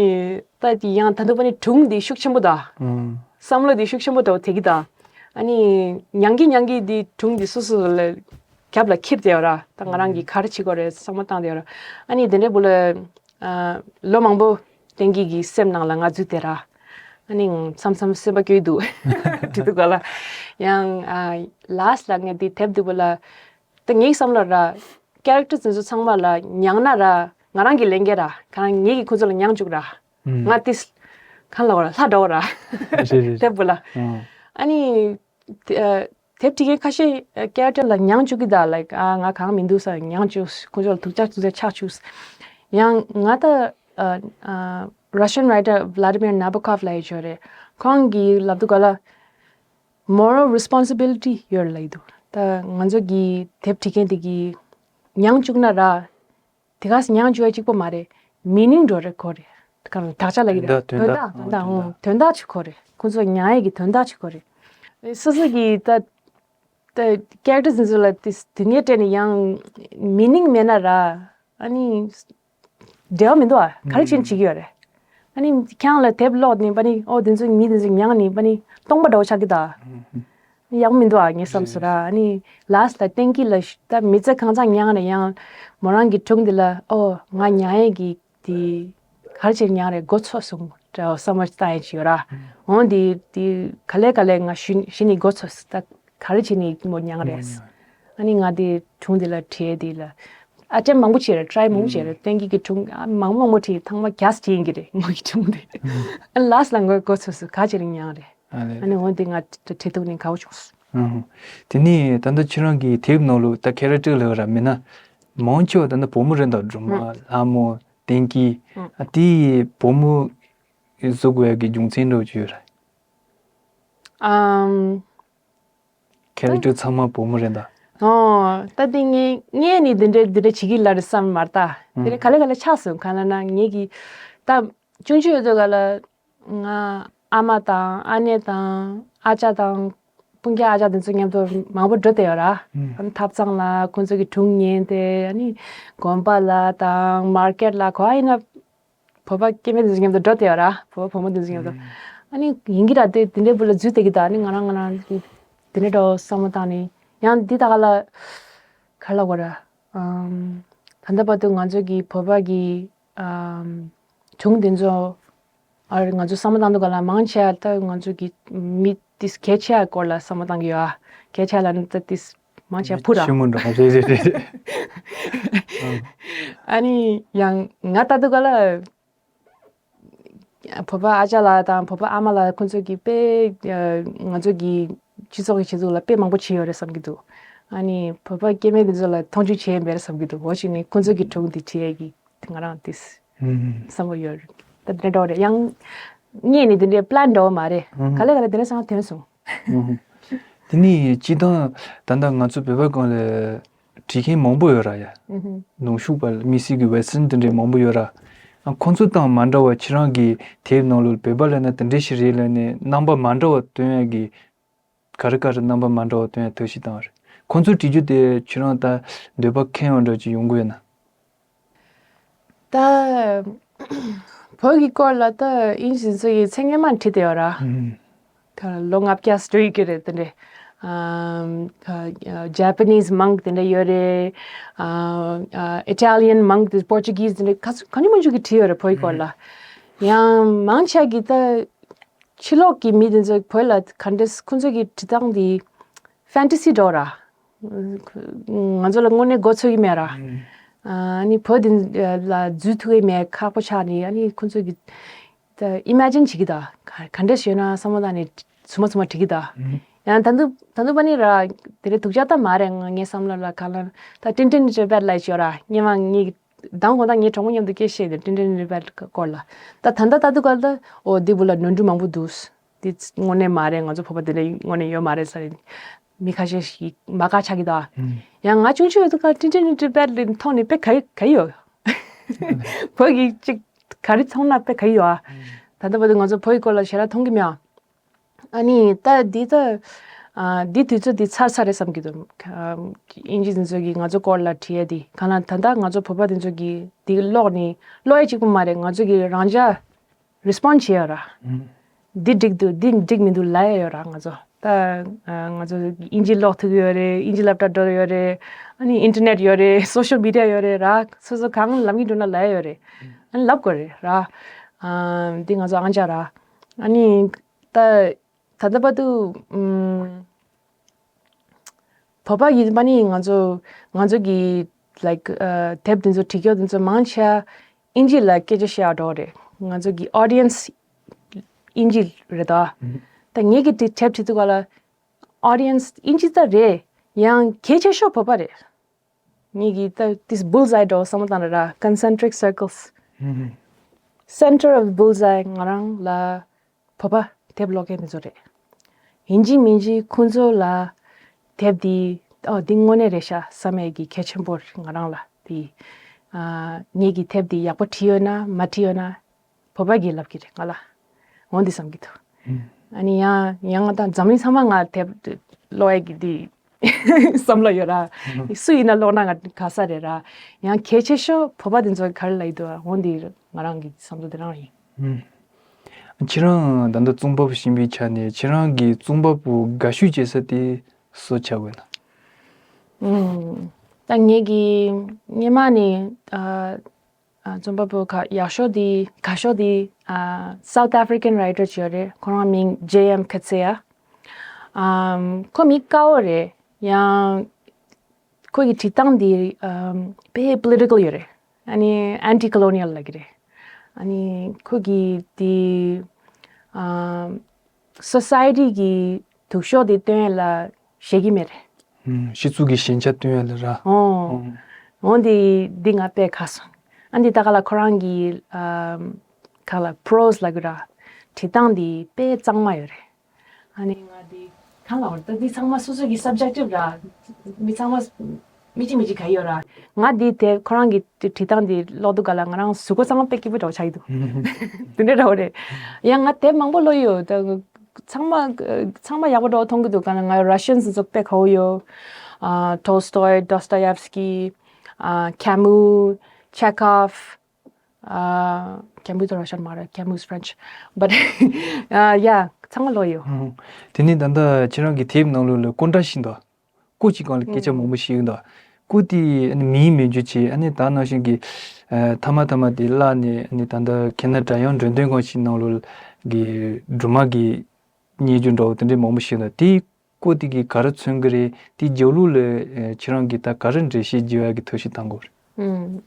ད་དེ་ཡང་ད་དུང་པ་ནི་སྒྲུང་འདི་ཤུགས་ཆེན་པོ་དང་། ཨང་། བསམ་བློ་འདི་ཤུགས་ཆེན་པོ་འདྲ་བོ་དེ་གི་དང་། ཨ་ནི་མྱང་གི་མྱང་གི་འདི་སྒྲུང་འདི་སོ་སོ་ལ་རྒྱབ་ལ་འཁྱེར་བསྡད་ཡོད་ར། ད་ང་རང་གིས་ག་རེ་བྱེད་དགོས་རེད་བསམ་བློ་བཏང་བསྡད་ཡོད་ར། ཨ་ནི་དེ་འདྲའི་བུ་ལ་ཨ་ལོ་མང་པོ་བསྟན་སྐྱིད་ཀྱི་སེམས་ནང་ལ་ང་འཛུལ་བསྡད་ར། ཨ་ནི་མཚམས་མཚམས་སེམས་པ་སྐྱོ་གི་འདུག་བྲིས་དུས་ག་ལ། ཡང་ཨ་last ལ་ངས་འདི་དེབ་འདི་བུ་ལ་ད་ངའི་བསམ་བློ་ར། character དེ་ཚོ་ཚང་མ་ལ་མྱངས་ན་ར་ང་རང་གི་ལས་འགན་ར། གང་ངེད་ཀྱིས་ཁོ་ཚོ་ལ་མྱངས་བཅུག་ར། ཨང་། ང་ཏིས་གང་ལ་བ་ར་ལྷ་འདྲ་བ་ར། རེད་རེད། དེབ་བུ་ལ། ཨང་། ཨ་ནི་དེ་ཨ་དེབ་བྲིས་མཁན་ཁ་ཤས་character ལ་མྱངས་བཅུག་གི་ད་like ཨ་ང་གང་མི་འདུག་ས་མྱངས་བཅུག་ཁོ་ཚོ་ལ་དུག་ཅག་དུག་ཅག་ཆགས་བཅུག་ཡང་ང་ད་ཨ་ཨ་Russian writer Vladimir Nabokov ལ་ཡི་ཆོ་རེད། ཁོང་གིས་ལབ་དུས་ག་ལ། moral responsibility ཡོད་ལབ་ཀྱི་འདུག་ད་ང་ཚོ་གི་དེབ་བྲིས་མཁན་དེ་གི་མྱངས་བཅུག་ན་ར། དེ་ག་སེ་མྱངས་བཅུག་ཡ་གཅིག་པོ་མ་རེད། meaning འགྲོ་རེད་གོ་རེད། གང་དག་ཆ་ལབ་ཀྱི་རེད། དོན་དག་དོན་དག་དོན་དག་དོན་དག་ཨང་དོན་དག་ཅིག་གོ་རེད། ཁོ་ཚོ་མྱངས་ཡ་གི་དོན་དག་ཅིག་གོ་རེད། སོ་སོ་གི་ད་ད་character དེ་ཚོ་ལ་དེ་དེ་ངའི་སྤྲད་ནས་ཡང་meaning མེད་ན་ར། ཨ་ནི། འབྲེལ་བ་མི་འདུག་ཨ། ག་རེ་བྱས་ནས་བྱེད་ཀྱི་ཡོད་རེད། ཨ་ནི་ཁྱེད་རང་ལ་དེབ་ཀློག་ནས་པ་ནི་ཨོ་དེ་ཚོ་མི་དེ་ཚོ་མྱངས་ནས་པ་ནི་སྟོང་པ་འདྲ་བོ་ཆགས་ཀྱི་ད། ཡག་པོ་མི་འདུག་ཨ་ངས་བསམ་སོང་ར། ཨ་ནི་last ལ་བསྟན་སྐྱིད་ལ་ད་མི་ཚེ་གང་ཚང་མྱངས་ནས་ཡང་མོ་རང་གི་སྒྲུང་འདི་ལ་ཨོ་ང་མྱངས་ཡས་ཀྱི་དེ་ག་རེ་བྱས་ནས་མྱངས་རེད་མགོ་ཚོས་སོང་འདྲ་བསམ་བློ་བཏང་ཡས་ཅིག་ཡོད་ར། འོ་འདི་དེ་ག་ལེ་ག་ལེ་ང་ཞུ་ཞུ་ནས་མགོ་ཚོས་ད། ག་རེ་བྱས་ནས་མོ་མྱངས་རེད། ཨ་ནི་ང་དེ་སྒྲུང་དེ་ལ་བྲིས་དེ་ལ་ཨ་ཅེ་མང་པོ་བྱས་རེད། try མང་པོ་བྱས་རེད། བསྟན་སྐྱིད་ཀྱི་སྒྲུང་ཨ་མང་མང་པོ་བྲིས་ཐང་མ་རྒྱས་བྲིས་ཡིན་གྱི་རེད་ངོ་གི་སྒྲུང་དེ། ཨ་last ལ་ངོ་མགོ་ཚོས་སུ་ག་བྱས་ནས་མྱངས་རེད། ཨ་ནི་འོན་ཏེ་ང་བྲིས་ཐུབ་ནས་དགའ་བོ་བྱུང་སོང་། དེ་ནས་ད་ལྟ་ཁྱེད་རང་གི་དེབ་ནང་ལོ་ད་character ལབ་ར་མིན་ན་མང་ཆེ་བ་ད་ལྟ་བུ་མོ་རེད་འདུག་སྒྲོལ་མ་ལྷ་མོ་བསྟན་སྐྱིད་ཨ་དེ་བུ་མོ་བཟོ་དགོས་ཡ་གི་རྒྱུ་མཚན་འདྲ་བོ་ཅིག་ཡོད་རེད། ཨམ། character ཚང་མ་བུ་མོ་རེད་ད། ཨོ། ད་དེ་ངས་ངས་ནི་འདི་འདྲ་འདི་འདྲ་བྱེད་ཀྱི་ལ་རེད་བསམ་མ་རེད་ད། དེ་རེད་ག་ལེ་ག་ལེ་ཆགས་སོང་གང་ལ་ན་ངེད་ཀྱི་ད་ཆུང་ཆུང་ཡོད་དུས་ག་ལ་ང་ཨ་མ་དང་ཨ་ནེ་དང་ཨ་ཅག་དང་སྤུན་ཀྱག་ཨ་ཅག་དེ་ཚོ་མཉམ་དུ་མང་པོ་འགྲོ་བསྡད་ཡོད་ར། ཨ་ནི་ཐབ་ཚང་ལ་ཁོང་ཚོ་གི་སྒྲུང་ཉན་ཏེ་ཨ་ནི་དགོན་པ་ལ་དང་market ལ་ག་པར་ཡིན་ན། བོད་པ་སྐྱེ་དམན་དེ་ཚོ་མཉམ་དུ་འགྲོ་བསྡད་ཡོད་ར། བོད་པ་བུ་མོ་དེ་ཚོ་མཉམ་དུ། ཨ་ནི་ཡིན་གྱི་ར་དེ་དེ་འདྲའི་བུ་ལ་འཛུལ་བསྡད་ཀྱི་ད་ཨ་ནི་ང་རང་ང་རང་གི་དེ་འདྲའི་འདྲ་བོ་བསམ་བློ་བཏང་ནས་ཡང་འདི་ད་ག་ལ་ག་ལ་གོ་ར། ཨམ། ད་ལྟ་བར་དུ་ང་ཚོ་གི་བོད་པ་གི་ཨམ། སྒྲུང་དེ་ཚོ་ཨ་ང་ཚོ་བསམ་བློ་བཏང་དུས་ག་ལ་མང་ཆེ་བ་ད་ང་ཚོ་གི་མི་དེ་གལ་ཆེ་བ་སྐོར་ལ་བསམ་བློ་བཏང་གི་ཡོད་ཨ། གལ་ཆེ་བ་ལ་ནི་ད་དེ་མང་ཆེ་བ་བུ་ར། ཆེན་མོ་འགྲོ་རེད་རེད་རེད་རེད། ཨ་ནི་ཡང་ང་ལྟ་དུས་ག་ལ། བོད་པ་ཨ་ཅག་ལགས་དང་བོད་པ་ཨ་མ་ལགས་ཁོང་ཚོ་གིས་དཔེ་ང་ཚོ་གི་སྤྱི་ཚོགས་ཀྱི་ཆེད་དུ་ལ་དཔེ་མང་པོ་བྱས་ཡོད་རེད་བསམ་གྱི་འདུག་ཨ་ནི་བོད་པ་སྐྱེ་དམན་དེ་ཚོ་ལ་མཐོང་ཆུང་བྱས་མེད་རེད་བསམ་གྱི་འདུག་འོ་ཞིག་ནི་ཁོང་ཚོ་གི་སྒྲུང་དེ་བྲིས་ཡས་ཀྱི་ང་རང་དེ་བསམ་བློ་ཡོད་རེད། ད་དེ་འདྲ་འདྲ་བོ་རེད། ཡང་ངས་ནི་དེ་འདྲའི་པི་ལན་འདྲ་བོ་མ་རེད། ག་ལེ་ག་ལེ་དེ་འདྲ་བསམ་བློ་ཐོན་སོང་། དེ་ནས་སྤྱིར་བཏང་ད་ལྟ་ང་ཚོ་བོད་པ་སྒང་ལ་བྲིས་མཁན་མང་པོ་ཡོད་ར་ཡ། ནང་ཆོས་པ་དམིགས་བསལ་གྱི་western དེ་འདྲའི་མང་པོ་ཡོད་ར། ཁོང་ཚོ་དང་མ་འདྲ་བ་ཁྱེད་རང་གི་དེབ་ནང་ལོགས་བོད་པ་ལབ་ན་དེ་འདྲ་ཞིག་རེད་ལབ་ནས་རྣམ་པ་མ་འདྲ་བ་སྟོན་ཡ་གི་ག་རེ་ག་རེ་རྣམ་པ་མ་འདྲ་བ་སྟོན་ཡ་ཐབས་ཤེས་བཏང་བ་རེད། ཁོང་ཚོས་བྲིས་རྒྱུ་དེ་ཁྱེད་རང་ད་འདོད་པ་ཁེངས་པ་འདྲ་ཅིག་ཡོང་གི་ཡོད་ན། ད་བོད་ཀྱི་སྐོར་ལ་ད་དབྱིན་ཇི་ཚོ་ཡི་ཚེ་སྔོན་མ་བྲིས་ཏེ་ཡོད་ར། ད་ལོ་ལྔ་བརྒྱ་སྟོད་ཡི་གི་རེད་དེ་འདྲས། ཨམ། ད་Japanese མང་དེ་འདྲ་ཡོད་རེད། ཨ། ཨ། Italian མང་དེ་Portuguese དེ་འདྲ་ག་ཚོད་ག་ཉི་མང་ཅུ་གི་བྲིས་ཡོད་རེད་བོད་ཀྱི་སྐོར་ལ། ཡང་མང་ཆེ་གི་ད་ཕྱི་ལོགས་ཀྱི་མི་དེ་ཚོ་བོད་ལ་ག་འདྲས་ཁོང་ཚོ་གི་བྲིས་སྟངས་དེ་fantasy འདྲ་ར། ང་ཚོ་ལ་དངོས་གནས་མགོ་ཚོད་ཀྱི་མེད་ར། ཨ་ནི་བོད་དེ་ལ་འཛུལ་ཐུབ་ཀྱི་མེད་ཁག་པོ་ཆགས་ནི་ཨ་ནི་ཁོང་ཚོ་གི་ད་imagine བྱེད་ཀྱི་ད་ག་ག་འདྲས་ཡོད་ན་བསམ་བློ་བཏང་ནས་ཚུར་མ་ཚུར་མ་བྲིས་ཀྱི་ད། ཡང་ད་དུང་ད་དུང་པ་ནི་ར་དེ་རེད་སྡུག་ཅག་ད་མ་རེད་ང་ངའི་བསམ་བློ་ལ་ག་ལ་ད་ཏིན་ཏིན་ནི་ཅོ་པད་ལ་ཅོ་ར་ཉེ་མ་ངའི་མདང་དགོང་དག་ངའི་གྲོགས་མོ་མཉམ་དུ་སྐད་བཤད་དེ་ཏིན་ཏིན་ནི་ཅོ་པད་སྐོར་ལ་ད་ད་ལྟ་ད་དུང་ག་ལ་ཨོ་འདི་བུ་ལ་ནོར་འཁྲུལ་མང་པོ་འདུག་འདི་དངོས་གནས་མ་རེད། ང་ཚོ་བོད་པ་འདི་འདྲ་དངོས་གནས་ཡོད་མ་རེད་ཟེར་ནས་མི་ཁ་ཤས་ཤིག་མ་དགའ་ཆགས་ཀྱི་འདུག་ཨ། ཡང་ང་ཆུང་ཆུང་ཡོད་དུས་ཀ་ཏིན་ཏིན་ནི་ཏི་པད་ལི་མཐོང་ནས་དཔེ་ག་ཡི་ག་ཡི་ཡོད། བོད་ཀྱི་གཅིག་ག་རེ་མཐོང་ན་དཔེ་ག་ཡི་ཡོད་ཨ། ད་ལྟ་བར་དུ་ང་ཚོ་བོད་ཀྱི་སྐོར་ལ་ཞེ་དྲག་མཐོང་གི་མེད་ཨ། ཨ་ནི་ད་འདི་ད་ཨ་འདི་དུས་ཚོད་འདི་ཚར་ཚར་རེད་བསམ་གྱི་འདུག་ཨ་དབྱིན་ཇི་འདི་ཚོ་གིས་ང་ཚོ་སྐོར་ལ་བྲིས་ཡས་འདི་གང་ལ་ད་ལྟ་ང་ཚོ་བོད་པ་འདི་ཚོ་གིས་འདི་ཀློག་ནས་ཀློག་ཡས་གཅིག་པུ་མ་རེད། ང་ཚོ་གིས་རང་འཇགས་respond བྱེད་ཡོད་ར། འདི་འགྲིག་འདུག་འདི་འགྲིག་མི་འདུག་ལབ་ཡ་ཡོད་ར། ང་ཚོ་ད་ང་ཚོ་དབྱིན་ཇི་ཀློག་ཐུབ་ཀྱི་ཡོད་རེད། དབྱིན་ཇི་སློབ་གྲྭ་འགྲོ་ཡོད་རེད། ཨ་ནི་internet ཡོད་རེད། social media ཡོད་རེད་ར། སོ་སོ་གང་ལབ་ཀྱི་འདུག་ན་ལབ་ཡ་ཡོད་རེད། ཨ་ནི་ལབ་དགོས་རེད་ར། ཨ་འདི་ང་ཚོ་ཨང་ཅག་ར། ཨ་ནི་ད་ད་ལྟ་བར་དུ་ཨམ། བོད་པ་ཡིན་པ་ནི་ང་ཚོ་ང་ཚོ་གི་like དེབ་དེ་ཚོ་བྲིས་ཀྱོག་དེ་ཚོ་མང་ཆེ་དབྱིན་ཇི་ལ་སྐད་ཆ་བཤད་འགྲོ་རེད། ང་ཚོ་གི་audience དབྱིན་ཇི་རེད་དོ། ད་ངེད་ཀྱི་དེ་དེབ་བྲིས་དུས་ག་ལ་audience དབྱིན་ཇི་ད་རེད། ཡང་གལ་ཆེ་ཤོས་བོད་པ་རེད། ངེད་ཀྱི་ད་this bullseye འགྲོ་བསམ་བློ་བཏང་ར་concentric circles center of bullseye ང་རང་ལ་བོད་པ་དེབ་ཀློག་མཁན་དེ་ཚོ་རེད། ཡིན་གཅིག་མིན་གཅིག་ཁོང་ཚོ་ལ་དེབ་འདི་ཨོ་འདི་དངོས་གནས་རེད་ཤག་བསམ་ཡས་ཀྱི་གལ་ཆེན་པོ་རེད། ང་རང་ལ་འདི་ཨ་ངེད་ཀྱི་དེབ་འདི་ཡག་པོ་བྲིས་ཡོད་ན་མ་བྲིས་ཡོད་ན་བོད་པ་གིས་ལབ་ཀྱི་རེད་ང་ལ། འོ་འདི་བསམ་གྱི་འདུག་ཨ་ནི་ཡང་ཡང་ང་དང་འཛམ་གླིང་ཚང་མ་ང་དེབ་ཀློག་ཡས་ཀྱི་འདི་བསམ་བློ་ཡོད་ར། སུ་ཡིན་ན་ཀློག་ན་ང་དགའ་ས་རེད་ར། ཡང་གལ་ཆེ་ཤོས་བོད་པ་འདི་ཚོ་ག་རེ་ལབ་ཀྱི་འདུག་འོ་འདི་ང་རང་གི་བསམ་བློ་འདི་རང་ཡིན། ཁྱེད་རང་ད་ལྟ་རྩོམ་པ་པོ་ཡིན་པའི་ཆ་ནས་ཁྱེད་རང་གི་རྩོམ་པ་པོ་དགའ་ཤོས་བྱེད་ས་དེ་སུ་ཆགས་ཡོད་ན། ད་ངེད་ཀྱི་སྔོན་མ་ནས་ཨ་ཨ་རྩོམ་པ་པོ་ཁ་ཡག་ཤོས་དེ་དགའ་ཤོས་དེ་ཨ་South African writer ཅིག་ཡོད་རེད། ཁོ་རང་མིང་J M Coetzee ཨ། ཨམ་ཁོ་མི་དཀར་པོ་རེད། ཡང་ཁོ་གི་བྲིས་སྟངས་འདི་ཨམ་དཔེ་political ཡོད་རེད། ཨ་ནི་anti colonial ལབ་ཀྱི་རེད། ཨ་ནི་ཁོ་གི་དེ་ཨམ་society གི་སྡུག་ཤོས་དེ་སྟོན་ཡ་ལ་ཞེད་ཀྱི་མེད་རེད། ཨུམ། སྤྱི་ཚོགས་ཀྱི་ཞན་ཆ་སྟོན་ཡ་ལ་ར། ཨོ། ཨོ། འོ་འདི་འདི་ང་དཔེ་ཁ་སོང་། ཨ་འདི་ད་ག་ལ་ཁོ་རང་གི་ཨམ་ག་ལ་prose ལབ་ཀྱི་ར། བྲིས་སྟངས་འདི་དཔེ་གཙང་མ་ཡོད་རེད། ཨ་ནི་ང་འདི་གང་ལ་བར་ད་འདི་ཚང་མ་སོ་སོ་གི་subjective ར། མི་ཚང་མ་མི་གཅིག་མི་གཅིག་ག་ཡོད་ར། ང་འདི་དེ་ཁོ་རང་གི་བྲིས་སྟངས་འདི་ཀློག་དུས་ག་ལ་ང་རང་གཟུགས་པོ་ཚང་མ་དཔེ་སྐྱིད་པོ་འདྲ་བོ་ཆགས་ཀྱི་འདུག་དེ་འདྲ་འདྲ་བོ་རེད། ཡང་ང་དེབ་མང་པོ་ཀློག་ཡོད་ད། ཚང་མ་ཚང་མ་ཡག་པོ་འདྲ་བོ་མཐོང་གི་འདུག་ག་ན་ང་Russians ཚོ་དཔེ་དགའ་བོ་ཡོད། ཨ་Tolstoy, Dostoevsky, ཨ་Camus, Chekhov, ཨ་Camus དེ་Russian མ་རེད། Camus French. But ཨ་yeah ཚང་མ་ཀློག་ཡོད། ཨང་། དེ་ནས་ད་ལྟ་ཁྱེད་རང་གི་དེབ་ནང་ལོགས་ལ་སྐོར་འདྲ་ཞིག་འདུག་སྐོར་གྱི་སྒང་ལ་སྐད་ཆ་མང་པོ་ཞིག་ཡོད་འདུག་སྐོར་དེ་ཨ་ནི་མིའི་མི་འགྱུར་ཆེ་ཨ་ནི་ད་ནང་བཞིན་གྱི་ཨ་མཐའ་མ་མཐའ་མ་དེ་བརླག་ནས་ཨ་ནི་ད་ལྟ་ཁྱེད་ན་སྒྲ་དབྱངས་འགྲོ་དོན་སྒང་ཞིག་ནང་ལོགས་ཀྱི་སྦྲུམ་མ་གི་རྙེད་རྒྱུ་འདྲ་བོ་དེ་འདྲའི་མང་པོ་ཞིག་ཡོད་འདུག་དེ་སྐོར་དེ་གིས་ག་རེ་མཚོན་གྱི་རེད། དེའི་རྒྱབ་ལོགས་ལ་ཨ་ཁྱེད་རང་གིས་ད་ག་རེ་འགྲེལ་བཤད་རྒྱག་ཡག་གི་ཐབས་ཤེས་བཏང་དགོས་རེད། ཨུམ།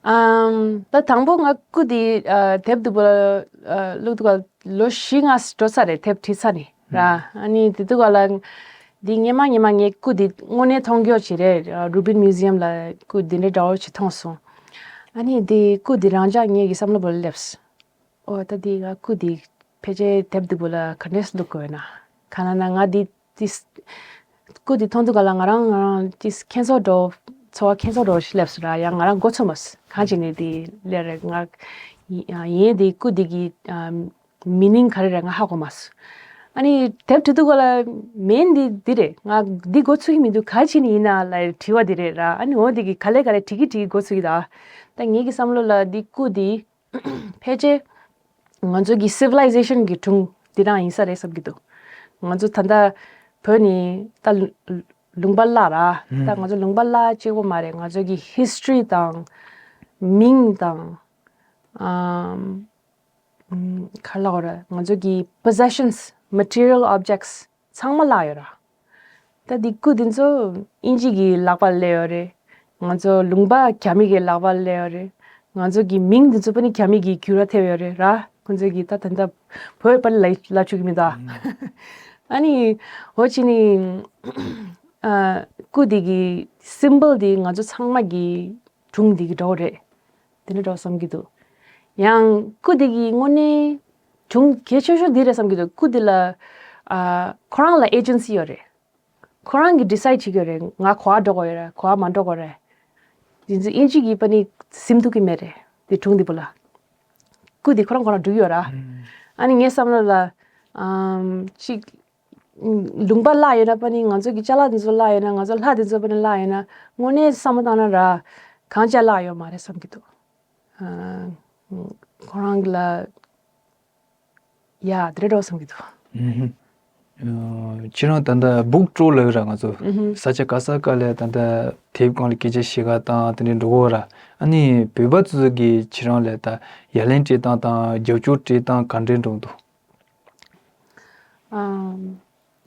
ཨམ། ད་དང་པོ་ང་སྐུ་དེ་ཨ་དེབ་དུ་བ་ཨ་བླུག་དུ་བ་ལོ་བཞི་ལྔ་འགྲོ་ས་རེད། དེབ་བྲིས་ཚར་ནས་ར། ཨ་ནི་དེ་དུ་བ་ལ་འདི་སྔོན་མ་སྔོན་མ་ངས་སྐུ་དེ་དངོས་གནས་མཐོང་རྒྱུ་ཅིག་རེད། Rubin Museum ལ་སྐུ་དེ་འདྲའི་འདྲ་བོ་ཅིག་མཐོང་སོང་། ཨ་ནི་དེ་སྐུ་དེ་རང་འཇགས་ངེད་ཀྱི་བསམ་བློ་བོ་ལ་སླེབས། ཨོ་ད་འདི་ང་སྐུ་འདི་ཕལ་ཆེར་དེབ་འདི་བུ་ལ་ག་འདྲས་བླུག་དགོས་ན། གང་ལབ་ན་ང་འདི་ཏིས་སྐུ་འདི་མཐོང་དུས་ག་ལ་ང་རང་ང་རང་ཏིས་ཁྱད་མཚར་འགྲོ། ཚོར་བ་ཁྱད་མཚར་འགྲོ་ཞིག་སླེབས་སོང་ར། ཡང་ང་རང་མགོ་ཚོས་མ་སོང་ གང་བྱས་ནས་དེ་ལས་རེད། ང་ཡིན་དེ་སྐུ་དེ་གི་མི་ནིང་ག་རེ་རེད་ང་ཧ་གོ་མ་སོང་། ཨ་ནི་དེབ་བྲིས་དུས་སྐབས་ལ་མེན་དེ་འདི་རེད། ང་འདི་འགོ་ཚུགས་ཀྱི་མི་འདུག་ག་རེ་བྱས་ནས་ཡིན་ན་ལབ་དྲི་བ་འདི་རེད་ར། ཨ་ནི་འོ་དེ་གི་ག་ལེ་ག་ལེ་བྲིས་ཀྱི་བྲིས་ཀྱི་འགོ་ཚུགས་ཀྱི་ད། ད་ངེད་ཀྱི་བསམ་བློ་ལ་འདི་སྐུ་དེ་ཕལ་ཆེར་ང་ཚོ་གི་སི་ཝི་ལའི་ཟེ་ཤན་གི་སྒྲུང་འདི་རང་ཡིན་ས་རེད་བསམ་གྱི་འདུག་ང་ཚོ་ད་ལྟ་བོད་ནི་ད་ལུང་པ་བརླག་ར། ད་ང་ཚོ་ལུང་པ་བརླག་གཅིག་པོ་མ་རེད། ང་ཚོ་གི་ཧིས་ཊོ་རི་དང་མིང་དང་ཨམ། ཨམ། ག་རེ་ལབ་དགོས་རེད། ང་ཚོ་གི་པོ་སེ་ཤན་སི་མ་ཊི་རི་ཡལ་ཨོབ་ཇེག་སི་ཚང་མ་བརླག་ཡོད་ར། ད་འདི་སྐུ་འདི་ཚོ་དབྱིན་ཇི་གི་ལག་པར་སླེབས་ཡོད་རེད། ང་ཚོ་ལུང་པ་རྒྱ་མི་གི་ལག་པར་སླེབས་ཡོད་རེད། ང་ཚོ་གི་མིང་འདི་ཚོ་པ་ནི་རྒྱ་མི་གི་འགྱུར་བ་ཐེབས་ཡོད་རེད་ར། ཁོང་ཚོ་གི་ད་ད་ལྟ་བོད་པ་ལ་ལབ་ཆོག་གི་མི་འདུག་ཨ་ནི་འོ་ཅི་ནི་ཨ། སྐུ་འདི་གི་སིམ་བོལ་འདི་ང་ཚོ་ཚང་མ་གི་སྒྲུང་འདི་གི་འགྲོ་རེད། དེ་འདྲ་འདྲ་བསམ་གྱི་འདུག་ཡང་སྐུ་དེ་གི་དངོས་གནས་བྱུང་གལ་ཆེ་ཤོས་འདི་རེད་བསམ་གྱི་འདུག་སྐུ་དེ་ལ་ཨ། ཁོ་རང་ལ་ཨེ་ཇེན་སི་ཡོད་རེད། ཁོ་རང་གིས་ཌི་སའིཌ་བྱེད་ཀྱི་ཡོད་རེད། ང་ག་པར་འགྲོ་དགོས་ཡོད་རེད། ག་པར་མ་འགྲོ་དགོས་རེད། དེ་ཚོ་དབྱིན་ཇི་གིས་པ་ནི་ཟིན་ཐུབ་ཀྱི་མེད་རེད། དེ་སྒྲུང་དེ་པོ་ལ། སྐུ་དེ་ཁོ་རང་ཁོ་རང་འགྲོ་གི་ཡོད་ར། ཨ་ནི་ངའི་བསམ་བློ་ལ་ཨམ། གཅིག་ལུང་པ་བརླག་ཡོད་ན་པ་ནི་ང་ཚོ་གི་ཅ་ལག་འདི་ཚོ་བརླག་ཡོད་ན། ང་ཚོ་ལྷ་འདི་ཚོ་པ་ནི་བརླག་ཡོད་ན། དངོས་གནས་བསམ་བློ་བཏང་ན་ར་གང་ཅི་བརླག་ཡོད་མ་རེད་བསམ་གྱི་འདུག་ཨ། ཁོ་རང་གི་ལ་ཡ་དེ་འདྲ་འདྲ་བསམ་གྱི་འདུག་ཨུ་ཧུམ། ཨ། ཁྱེད་རང་ད་ལྟ་སྦུག་ཊོར་ལབ་ར། ང་ཚོ་ཨུ་ཧུམ། ས་ཆ་ག་ས་ག་ལ་ད་ལྟ་དེབ་སྒང་ལ་སྐད་ཆ་བཤད་ག་དང་དེ་འདྲ་འགྲོ་གི་ཡོད་ར། ཨ་ནི་བོད་པ་ཚོ་གིས་ཁྱེད་རང་ལ་ད་ཡ་ལན་སྤྲད་སྟངས་དང་རྒྱབ་སྐྱོར་སྤྲད་སྟངས་ག་འདྲ་འགྲོ་འདུག་ཨམ།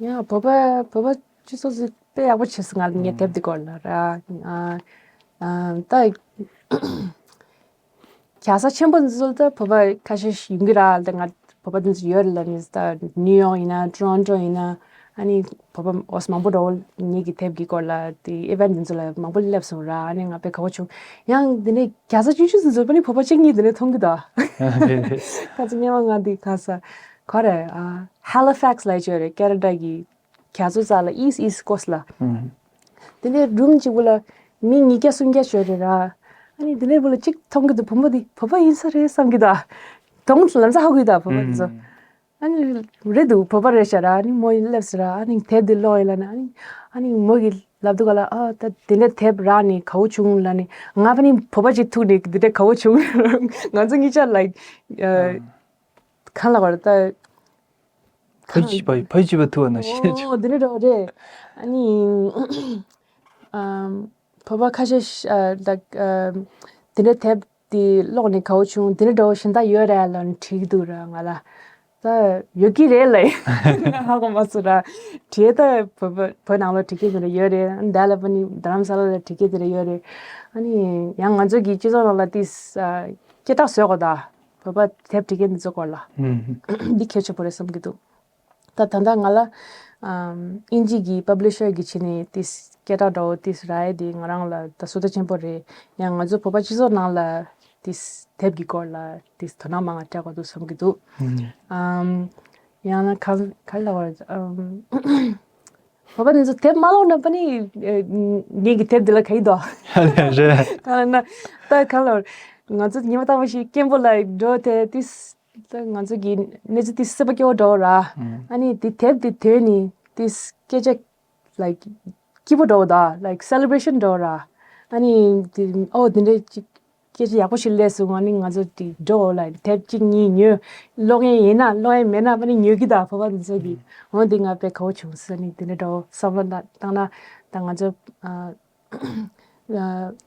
ཡང་བོད་པ་བོད་པ་སྤྱི་ཚོགས་ཚོས་དཔེ་ཡག་པོ་བྱས་སོང་། ང་ལ་ངའི་དེབ་འདི་སྐོར་ལ་ར། ཨ། ཨ། ད་གྱ་ས་ཆེན་པོ་འདི་ཚོ་ད་བོད་པ་ཁ་ཤས་ཤིག་ཡོང་གི་ར། ད་ང་བོད་པ་འདི་ཚོ་ཡོད་རེད་ལབ་ནས། ད་ནིའུ་ཡོག་ཡིན་ན་ཊོ་རོན་ཊོ་ཡིན་ན། ཨ་ནི་བོད་པ་ཨོ་སི་མང་པོ་འདྲ་བོ་ངེད་ཀྱི་དེབ་ཀྱི་སྐོར་ལ་དེ་ཨི་ཝེན་ཊི་འདི་ཚོ་ལ་མང་པོ་སླེབས་སོང་ར། ཨ་ནི་ང་དཔེ་དགའ་བོ་བྱུང་། ཡང་འདི་ནས་གྱ་ས་ཆུང་ཆུང་འདི་ཚོ་པ་ནི་བོད་པ་གཅིག་གཉིས་འདི་ནས་མཐོང་གི་འདུག་ཁ་ཚ་སྔོན་མ་ང་འདི་ག་ས་ག་རེ། ཨ། ཧེ་ལི་ཕེག་སི་ལབ་ཡ་ཅིག་ཡོད་རེད། ཀེ་ན་ཌ་གི་རྒྱ་མཚོ་རྩ་ལ་ཨིསི་ཊི་ཨིསི་ཊི་ཀོ་སི་ཊི་ལ། ཨུམ། དེ་ནས་རུམ་གཅིག་པོ་ལ་མི་ཉིས་བརྒྱ་སུམ་བརྒྱ་ཡོད་རེད་ར། ཨ་ནི་དེ་ནས་པོ་ལ་གཅིག་མཐོང་གི་འདུག་བུ་མོ་འདི་བོད་པ་ཡིན་ས་རེད་བསམ་གྱི་འདུག་གདོང་ལམ་སང་ཧ་གོ་གི་འདུག་བོད་པ་འདི་ཚོ། ཨུམ། ཨ་ནི་རེད་འདུག་བོད་པ་རེད་ཤག་ར། ཨ་ནི་མོ་ཡིས་སླེབས་ཟེར་ར། ཨ་ནི་དེབ་འདི་ཀློག་ཡིན་ལབ་ནས། ཨ་ནི་ཨ་ནི་མོ་གིས་ལབ་འདུག་ག་ལ། ཨ། ད་དེ་འདྲ་དེབ་རག་ནས་དགའ་བོ་བྱུང་ལབ་ནས། ང་པ་ནི་བོད་པ་ཅིག་ཐུག་ནས་འདི་འདྲ་དགའ་བོ་བྱུང་། ང་ཚོ་གཉིས་ཆ་ལ་ཨ། གང་ལབ་དགོས་རེད་ད། ཕ་གཅིག་པ་ཕ་གཅིག་པ་ཐུག་པ་ནང་བཞིན། ཨོ། འདི་འདྲ་འདྲ་བོ་རེད། ཨ་ནི་ཨམ། བོད་པ་ཁ་ཤས་ཤ་ཨ། ད་ཨམ། དེ་འདྲ་དེབ་དེ་ཀློག་ནས་དགའ་བོ་བྱུང་། དེ་འདྲ་འདྲ་བོ་གཞན་དག་ཡོད་རེད་ལབ་ནས་དྲིས་ཀྱི་འདུག་ར། ང་ལ་ད་ཡོད་ཀྱི་རེད་ལབ། ང་ཧ་གོ་མ་སོང་ར། དྲིས་ད་བོད་པ་བོད་ནང་ལ་བྲིས་མཁན་དེ་འདྲ་ཡོད་རེད། ཨ་ནི་ད་ལ་པ་ནི་རྡ་རམ་ས་ལ་ལ་བྲིས་མཁན་དེ་འདྲ་ཡོད་རེད། ཨ་ནི་ཡང་ང་ཚོ་གི་སྤྱི་ཚོགས་ནང་ལ་དེ་ས་སྐད་གྲགས་བཟོ་དགོས་ད། བོད་པ་དེབ་བྲིས་མཁན་འདི་ཚོ་སྐོར་ལ། ཨུམ། འདི་གལ་ཆེན་པོ་རེད་བསམ་གྱི་འདུག་ད་ད་ལྟ་ང་ལ་ཨམ། དབྱིན་ཇི་གི་པབ་ལི་ཤར་གྱི་ཆེད་ནས་དེ་སྐད་གྲགས་འདྲ་བོ་དེ་རག་ཡས་དེ་ང་རང་ལ་ད་བསོད་བདེ་ཆེན་པོ་རེད། ཡང་ང་ཚོ་བོད་པ་སྤྱི་ཚོགས་ནང་ལ་དེ་དེབ་ཀྱི་སྐོར་ལ་དེ་དོ་སྣང་མང་བ་སྤྲད་དགོས་འདུག་བསམ་གྱི་འདུག་ཨུམ། ཨམ། ཡང་ན་ག་ག་ལབ་དགོས་རེད། ཨམ། བོད་པ་འདི་ཚོ་དེབ་མ་ཀློག་ན་པ་ནི་ཨེ། ངེད་ཀྱི་དེབ་འདི་ལ་ག་ཡི་དོ། རེད། གང་ལབ་ན་ད་གང་ལབ། ང་ཚོ་ཉི་མ་རྟག་པར་ཞིག་སྐད་འབོད་ལ་འགྲོ་དེ་དུས། ད་ང་ཚོ་གི་གནས་ཚུལ་དེ་སྲིད་པ་སྐྱོ་བོ་འདྲ་བོ་ར། ཨ་ནི་དེ་དེབ་དེ་ཐོས་ནི་དེ་སྐད་ཆ་ལའིཀ་སྐྱིད་པོ་འདྲ་བོ་ད་ལའིཀ་སེ་ལེ་བྷ་རེ་ཤན་འདྲ་བོ་ར། ཨ་ནི་དེ་ཨོ་དེ་འདྲའི་ཅིག་སྐད་ཆ་ཡག་པོ་ཞིག་སླེབས་སོང་། ཨ་ནི་ང་ཚོ་དེ་འགྲོ་ལ་དེབ་གཅིག་གཉིས་ཉོས། ཀློག་མཁན་ཡིན་ན་ཀློག་མཁན་མེད་ན་ཨ་ནི་ཉོ་གི་ད་བོད་པ་དེ་ཚོ་གི། འོ་དེ་ང་དཔེ་དགའ་བོ་བྱུང་ཟེར་ནི་དེ་འདྲ་འདྲ་བོ་བསམ་བློ་བཏང་ན་ད་ང་ཚོ་ཨ།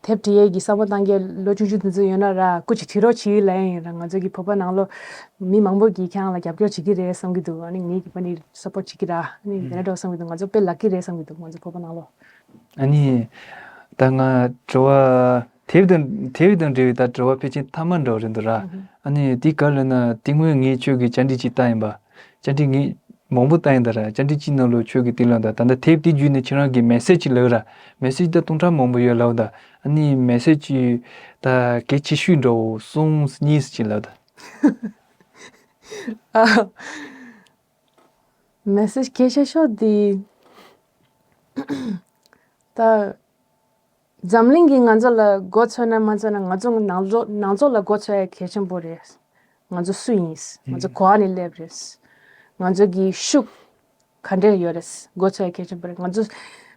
དེབ་འབྲི་ཡས་ཀྱི་བསམ་བློ་བཏང་མཁན་ལོ་ཆུང་ཆུང་དེ་ཚོ་ཡོད་ན་ར་སྐུ་མཁྱེན་བྲིས་རོགས་བྱེད་ལབ་ཡིན་ར། ང་ཚོ་གི་བོད་པ་ནང་ལོ་མི་མང་པོ་གིས་ཁྱེད་རང་ལ་རྒྱབ་སྐྱོར་བྱེད་ཀྱི་རེད་བསམ་གྱི་འདུག་ཨ་ནི་ངེད་ཀྱི་པ་ནི་སབ་པོར་བྱེད་ཀྱི་ར། ཨ་ནི་དེ་འདྲ་འདྲ་བསམ་གྱི་འདུག་ང་ཚོ་དཔེ་ལག་ཀི་རེད་བསམ་གྱི་འདུག་ང་ཚོ་བོད་པ་ནང་ལོ། ཨ་ནི་ད་ང་དྲི་བ་དེབ་དང་དེབ་དང་འབྲེལ་བའི་ད་དྲི་བ་ཕལ་ཆེར་མཐའ་མ་འདྲ་བོ་རེད་འདུག་ར། ཨ་ནི་དེ་ག་རེ་ན་དེ་སྔོན་ངས་ཁྱོད་ཀྱི་བཅར་འདྲི་ཅིག་བཏང་ཡིན་པ། བཅར་འདྲི་ངས་མང་པོ་བཏང་ཡིན་ད་ར། བཅར་འདྲི་གཅིག་ནང་ལོགས་ཁྱོད་ཀྱིས་དེ་ལབ་ད། ད་ལྟ་དེབ་དེ་བརྒྱུད་ནས་ཁྱེད་རང་གིས་མེ་སེ་ཇི་ཅིག་ལབ་ར། མེ་སེ་ཇི་ད་སྟོང་ཕྲག་མང་པོ་ཡོད་ལབ་ད། ཨ་ནི་མེ་སེ་ཇི་ད་གལ་ཆེ་ཤོས་འདྲ་བོ་གསུམ་གཉིས་ཅིག་ལབ་ད། ཨ། མེ་སེ་ཇི་གལ་ཆེ་ཤོས་དེ་ད། འཛམ་གླིང་གིས་ང་ཚོ་ལ་མགོ་ཚོས་ན་མ་ཚོས་ན། ང་ཚོ་ནང་ལོགས་ནང་ཚོགས་ལ་མགོ་ཚོས་ཡ་གལ་ཆེན་པོ་རེད། ང་ཚོ་སུ་ཡིན། ང་ཚོ་ག་ནས་སླེབས་རེད། ང་ཚོ་གི་ཤུགས་ག་འདྲས་ཡོད་རེད། མགོ་ཚོས་ཡ་གལ་ཆེན་པོ་རེད། ང་ཚོ་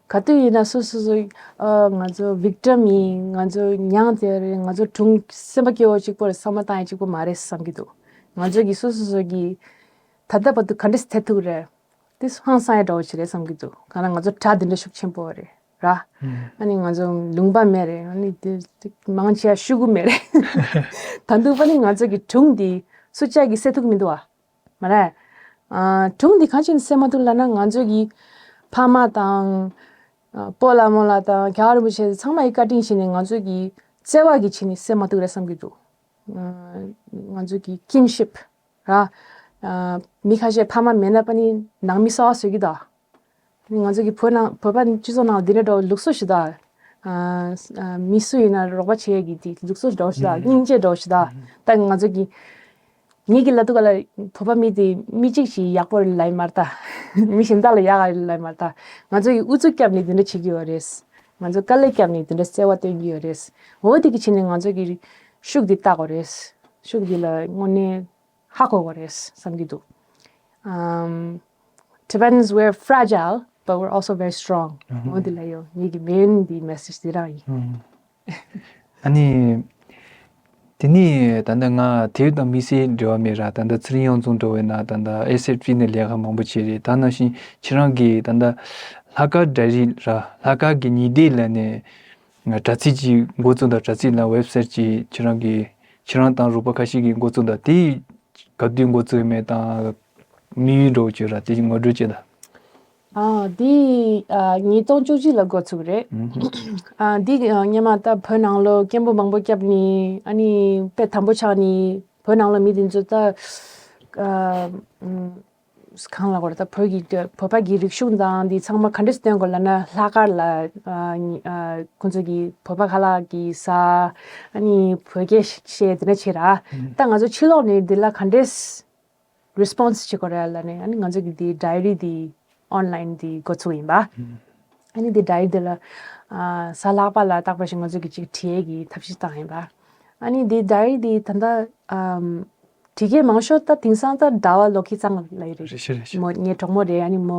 ག་དུས་ཡིན་ན་སོ་སོ་སོ་ཨ་ང་ཚོ་ཝིག་ཊམ་ཡིན། ང་ཚོ་མྱངས་བསྡད་རེད། ང་ཚོ་གྲུང་སེམས་པ་སྐྱོ་བོ་གཅིག་པོ་རེད། བསམ་བློ་བཏང་ཡ་གཅིག་པོ་མ་རེད་བསམ་གྱི་འདུག་ང་ཚོ་གི་སོ་སོ་སོ་གི་ད་ལྟ་བར་དུ་ག་འདྲས་ཐེབས་ཐུབ་རེད། དེ་ཧང་སང་ཡ་འདྲ་བོ་ཞིག་རེད་བསམ་གྱི་འདུག་གང་ལ་ང་ཚོ་གྲ་འདི་འདྲ་ཤུགས་ཆེན་པོ་རེད་ར། ཨ་ནི་ང་ཚོ་ལུང་པ་མེད་རེད། ཨ་ནི་དེ་དེ་མང་ཆེ་བ་ཤུ་གུ་མེད་རེད། ད་དུང་པ་ནི་ང་ཚོ་གི་སྒྲུང་འདི་སུ་ཅག་གིས་སེལ་ཐུབ་མི་འདུག་བ། མ་རེད། ཨ་སྒྲུང་འདི་གང་ཅི་ནས་སེལ་མ་ཐུབ་ལབ་ན། ང་ཚོ་གི་ཕ་མ་དང་ཨ་སྤོ་ལགས་རྨོ་ལགས་དང་རྒྱལ་བ་རིན་པོ་ཆེ་ཚང་མ་ཡི་བཀའ་དྲིན་བྱས་ནས་ང་ཚོ་གི་བརྩེ་བ་གི་ཆེད་ནས་སེལ་མ་ཐུབ་རེད་བསམ་གྱི་འདུག་ཨ་ང་ཚོ་གི་ཀིན་ཤིབ་ར། ཨ་མི་ཁ་ཤས་ཕ་མ་མེད་ན་པ་ནི་ནང་མི་གསོ་བ་བཟོ་གི་འདུག་ང་ཚོ་གི་བོད་ནང་བོད་པ་སྤྱི་ཚོགས་ནང་འདི་འདྲ་འདྲ་བོ་ལུགས་སྲོལ་ཞིག་འདུག་ཨ་ཨ་མི་སུ་ཡིན་ན་རོགས་པ་བྱེད་ཡས་ཀྱི་དེ་ལུགས་སྲོལ་འདྲ་བོ་ཞིག་འདུག་སྙིང་རྗེ་འདྲ་བོ་ཞིག་འདུག་ད་ང་ཚོ་གི་ངེད་ཀྱི་ལ་དུ་ག་ལ་བོད་པ་མི་དེ་མི་གཅིག་ཞིག་ཡག་པོ་རེད་ལབ་ཡི་མ་རེད་ད། མི་གཞན་དག་ལ་ཡག་ག་རེད་ལབ་ཡི་མ་རེད་ད། ང་ཚོ་གི་ཨུ་ཚུགས་བརྒྱབ་ནས་འདི་འདྲ་བྱེད་ཀྱི་ཡོད་རེད། ང་ཚོ་དཀའ་ལས་བརྒྱབ་ནས་འདི་འདྲ་བརྩེ་བ་སྟོན་གྱི་ཡོད་རེད། འོ་དེ་གི་ཕྱི་ནས་ང་ཚོ་གི་ཤུགས་འདི་བཏགས་དགོས་རེད། ཤུགས་འདི་ལ་དངོས་གནས་ཧ་གོ་དགོས་རེད་བསམ་གྱི་འདུག་ཨམ། Tibetans, we're fragile, but we're also very strong. འོ་འདི་ལ་ཡོད། ངེད་ཀྱི་main འདི་message འདི་རང་ཡིན། ཨ་ནི། དེ་ནས་ད་ལྟ་ང་དེབ་དང་དམིགས་བསལ་འབྲེལ་བ་མེད་ར། ད་ལྟ་ཚེ་རིང་དབྱངས་འཛོམས་འགྲོ་བས་ན་ད་ལྟ་ཨེ་སི་ཨེཕ་ཊི་ནས་ལས་ཀ་མང་པོ་བྱས་རེད། ད་ནང་བཞིན་ཁྱེད་རང་གིས་ད་ལྟ་ལྷག་དཀར་ཌའི་རི་ར། ལྷག་དཀར་གྱི་ཉི་ཟླའི་ལ་ནས་དྲ་ཚིགས་ཀྱི་འགོ་བཙུགས་དང་། དྲ་ཚིགས་ལ་ཝེབ་སའིཊ་ཀྱི་ཁྱེད་རང་གིས་ཁྱེད་རང་དང་རོགས་པ་ཁ་ཤས་ཀྱིས་འགོ་བཙུགས་དང་། དེ་ག་དུས་འགོ་བཙུགས་མེད་དང་། དམིགས་ཡུལ་འདྲ་བོ་ཅིག་ར། དེ་ངོ་སྤྲོད་བྱེད་དང་། ཨ་འདི་ཨ་ཉིས་སྟོང་བཅུ་གཅིག་ལ་འགོ་ཚུགས་རེད། ཨ་འདི་ཨ་སྔོན་མ་ད་བོད་ནང་ལོ་སྐད་འབོད་མང་པོ་བརྒྱབ་ནི། ཨ་ནི་དཔེ་དམ་པོ་ཆགས་ནི། བོད་ནང་ལོ་མི་དེ་ཚོ་ད་ཨ་ཨམ་གང་ལ་གོ་ར། ད་བོད་ཀྱི་བོད་པ་གི་རིག་གཞུང་དང་འདི་ཚང་མ་ག་འདྲས་སྟོན་དགོས་ལབ་ན། ལྷག་དཀར་ལ་ཨ་ཨ་ཁོང་ཚོ་གི་བོད་པ་ཁ་ལག་གི་ཟ། ཨ་ནི་བོད་སྐད་བཤད་དེ་འདྲ་བྱེད་ར། ད་ང་ཚོ་ཕྱི་ལོགས་ནས་འདི་ལ་ག་འདྲས་རི་སི་པོན་སི་བྱེད་དགོས་རེད་ལབ་ནས། ཨ་ནི་ང་ཚོ་གི་འདི་ཌའི་རི་འདི་ཨོན་ལའིན་འདི་འགོ་ཚུགས་ཡིན་པ། ཨ་ནི་འདི་ཌའི་རི་འདི་ལ་ཨ་གཟའ་ལྷག་པ་ལ་རྟག་པར་ཞིག་ང་ཚོ་གི་ཅིག་བྲིས་ཡས་ཀྱི་ཐབས་ཤེས་བཏང་ཡིན་པ། ཨ་ནི་འདི་ཌའི་རི་འདི་ད་ལྟ་ཨམ་བྲིས་མཁན་མང་ཤོས་ད་དེང་སང་ད་ཟླ་བ་ལོ་ཁི་ཚང་ལ་ཡི་རེད། རེད་ཤི་རེད་ཤི། མོ་ངའི་གྲོགས་མོ་རེད། ཨ་ནི་མོ་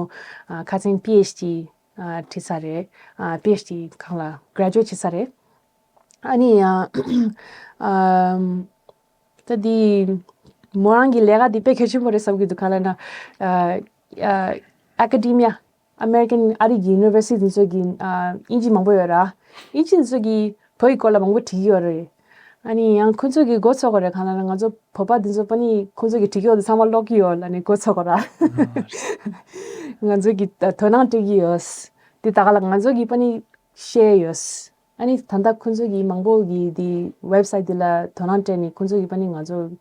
ཨ་ཁ་སང་པི་ཨེཆ་ཌི་ཨ་བྲིས་ཚར་རེད། ཨ་པི་ཨེཆ་ཌི་སྒང་ལ་གྷ་རེ་ཇུ་ཨེཊ་བྱས་ཚར་རེད། ཨ་ནི་ཨ་ཨམ། ད་འདི་མོ་རང་གི་ལས་ཀ་འདི་དཔེ་གལ་ཆེན་པོ་རེད་བསམ་གྱི་འདུག་གང་ལབ་ན། ཨ་ཨ་ཨ་ཀ་ཌི་མི་ཡ། ཨ་མེ་རི་ཀན་ཨ་རི་གི་ཡུ་ནི་ཝར་སི་ཊི་འདི་ཚོ་གི་ཨ་དབྱིན་ཇི་མང་པོ་ཡོད་ར། དབྱིན་ཇི་འདི་ཚོ་གི་བོད་ཀྱི་སྐོར་ལ་མང་པོ་བྲིས་ཀྱི་ཡོད་རེད། ཨ་ནི་ཡང་ཁོང་ཚོ་གི་མགོ་ཚོས་དགོས་རེད། གང་ལབ་ན་ང་ཚོ་བོད་པ་འདི་ཚོ་པ་ནི་ཁོང་ཚོ་གི་བྲིས་ཀྱི་ཡོད་འདི་ཚང་མ་ཀློག་གི་ཡོད་ལབ་ནས་མགོ་ཚོས་དགོས་ར། ང་ཚོ་གི་དོ་སྣང་སྤྲད་ཀྱི་ཡོད། འདི་ད་ག་ལ་ང་ཚོ་གི་པ་ནི་ཤེས་ཡོད། ཨ་ནི་ད་ལྟ་ཁོང་ཚོ་གིས་མང་པོ་གིས་འདི་ཝེབ་སའིཊ་འདི་ལ་དོ་སྣང་སྤྲད་ནས། ཁོང་ཚོ་གིས་པ་ནི་ང་ཚོ་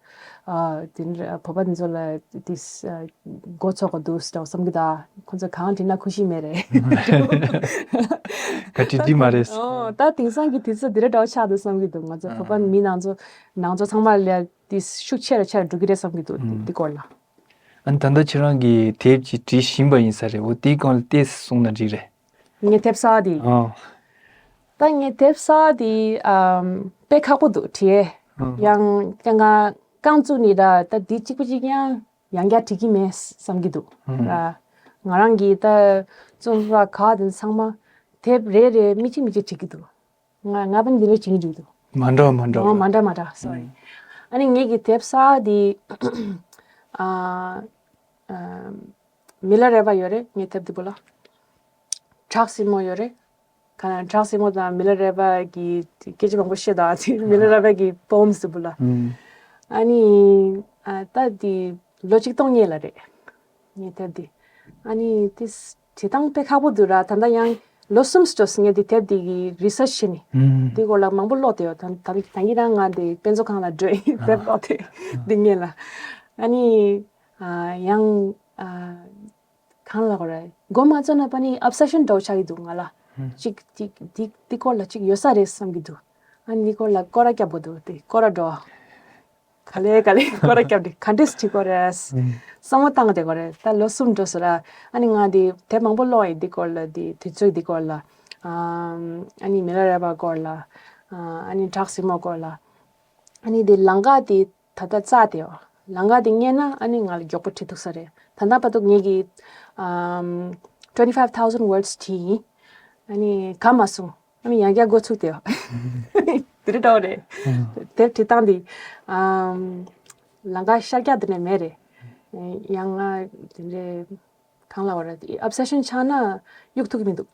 ཨ་དེ་འདྲ་བོད་པ་འདི་ཚོ་ལ་དེ་ཨ་མགོ་ཚོས་དགོས་འདུག་ཟེར་བསམ་གི་ད། ཁོང་ཚོ་གང་བྲིས་ན་ཁུ་ཤི་མེད་རེད། ག་བྲིས་བྲིས་མ་རེད། ཨོ་ད་དེང་སང་གི་དུས་ཚོད་འདི་འདྲ་འདྲ་བོ་ཆགས་འདུག་བསམ་གི་འདུག་ང་ཚོ་བོད་པ་མི་ནང་ཚོ་ནང་ཚོ་ཚང་མ་ལ་དེ་ཤུགས་ཆེ་རུ་ཆེ་རུ་འགྲོ་གི་རེད་བསམ་གི་འདུག་འདི་སྐོར་ལ། ཨ་ནི་ད་ལྟ་ཁྱེད་རང་གིས་དེབ་ཅིག་བྲིས་བཞིན་པ་ཡིན་ས་རེད། འོ་དེའི་སྒང་ལ་ཏོག་ཙམ་གསུངས་ན་འགྲིག་རེད། ངའི་དེབ་གསར་དེ། ཨ། ད་ངའི་དེབ་གསར་དེ་ཨམ་དཔེ་ཁག་པོ་འདུག་བྲིས། ཨ། ཡང་ཀྱང་ང་རྐང་བཙུགས་ནས་ད་ད་འདི་གཅིག་པ་གཅིག་ཡང་ཡང་བསྐྱར་བྲིས་ཀྱི་མེད་བསམ་གྱི་འདུག་ཨ། ང་རང་གིས་ད་རྩོམ་པ་ག་དེ་ཚང་མ་དེབ་རེ་རེ་མི་གཅིག་མི་གཅིག་བྲིས་ཀྱི་འདུག་ང་ང་པ་ནི་འདི་འདྲ་བྱེད་ཀྱི་འདུག་མ་འདྲ་མ་འདྲ། ཨོ་མ་འདྲ་མ་འདྲ། སོ་རི། ཨ་ནི་ངེད་ཀྱི་དེབ་གསར་འདི་ཨ་ཨ་མི་ལ་རས་པ་ཡོད་རེད། ངའི་དེབ་འདི་བོ་ལ་བྲག་སྲིན་མོ་ཡོད་རེད། ག་ན་བྲག་སྲིན་མོ་དང་མི་ལ་རས་པ་གི་སྐད་ཆ་མང་པོ་བཤད་དང་། དེ་མི་ལ་རས་པ་གི་པོ་ཨེམ་སི་འདི་བོ་ལ། ཨ་ནི་ཨ་ད་འདི་ལོ་གཅིག་སྟོང་སྔོན་ལ་རེད། ངའི་དེབ་འདི། ཨ་ནི་དེ་བྲིས་སྟངས་དཔེ་ཁག་པོ་འདུག་ར། ད་ལྟ་ཡང་ལོ་གསུམ་འགྲོ་སོང་། ངས་འདི་དེབ་འདི་གི་རི་སར་ཆི་བྱས་ནས། ཨུམ། འདི་སྐོར་ལ་མང་པོ་ཀློག་བསྡད་ཡོད། ད་ད་ད་གིན་རང་ང་འདི་དཔེ་མཛོད་ཁང་ལ་འགྲོ་ཡིན། དེབ་ཀློག་དེ་འདི་ངས་ལ། ཨ་ནི་ཨ་ཡང་ཨ་གང་ལ་གོ་ར། མགོ་མ་ཚོས་ན་པ་ནི་ཨོབ་སེ་ཤན་འདྲ་བོ་ཆགས་ཀྱི་འདུག་ང་ལ། ཨུམ། ཅིག་ཅིག་འདི་འདི་སྐོར་ལ་ཅིག་ཡོད་ས་རེད་བསམ་གྱི་འདུག་ཨ་ནི་འདི་སྐོར་ལ་སྐོར་ར་རྒྱབ་དགོས་འདུག་དེ་སྐོར་ར་འགྲོ། ག་ལེ་ག་ལེ་སྐོར་ར་རྒྱབ་དེ་ག་འདྲས་བྲིས་དགོས་རེད། ཨུམ། བསམ་བློ་བཏང་བསྡད་དགོས་རེད། ད་ལོ་གསུམ་འགྲོ་སོང་ར། ཨ་ནི་ང་འདི་དེབ་མང་པོ་ཀློག་ཡིན། འདི་སྐོར་ལ་འདི་དུས་ཚོད་འདི་སྐོར་ལ། ཨ་ནི་མི་ལ་རས་པ་སྐོར་ལ། ཨ་ནི་བྲག་སྲིན་མོ་སྐོར་ལ། ཨ་ནི་དེ་ལམ་ཁ་དེ་ད་ལྟ་རྩ་དེ་ཡོད། ལམ་ཁ་དེ་རྙེད་ན་ཨ་ནི་ང་ལ་མགྱོགས་པོ་བྲིས་ཐུབ་ས་རེད། ད་ལྟ་བར་དུ་ངེད་ཀྱིས་ཨམ་twenty five thousand words བྲིས་ཡིན། ཨ་ནི་ག་མ་སོང་། ཨ་ནི་ཡང་བསྐྱར་འགོ་ཚུགས་དེ་ཡོད། དེ་རེད་འགྲོ་རེད། དེབ་བྲིས་སྟངས་དེ་ཨམ་ལམ་ཁ་ཤར་རྒྱག་དེ་ནས་མེད་རེད། ཡང་ང་དེ་འདྲའི་གང་ལ་བ་ར་ཨོབ་སེ་ཤན་ཆགས་ན་གཡུག་ཐུབ་ཀྱི་མི་འདུག་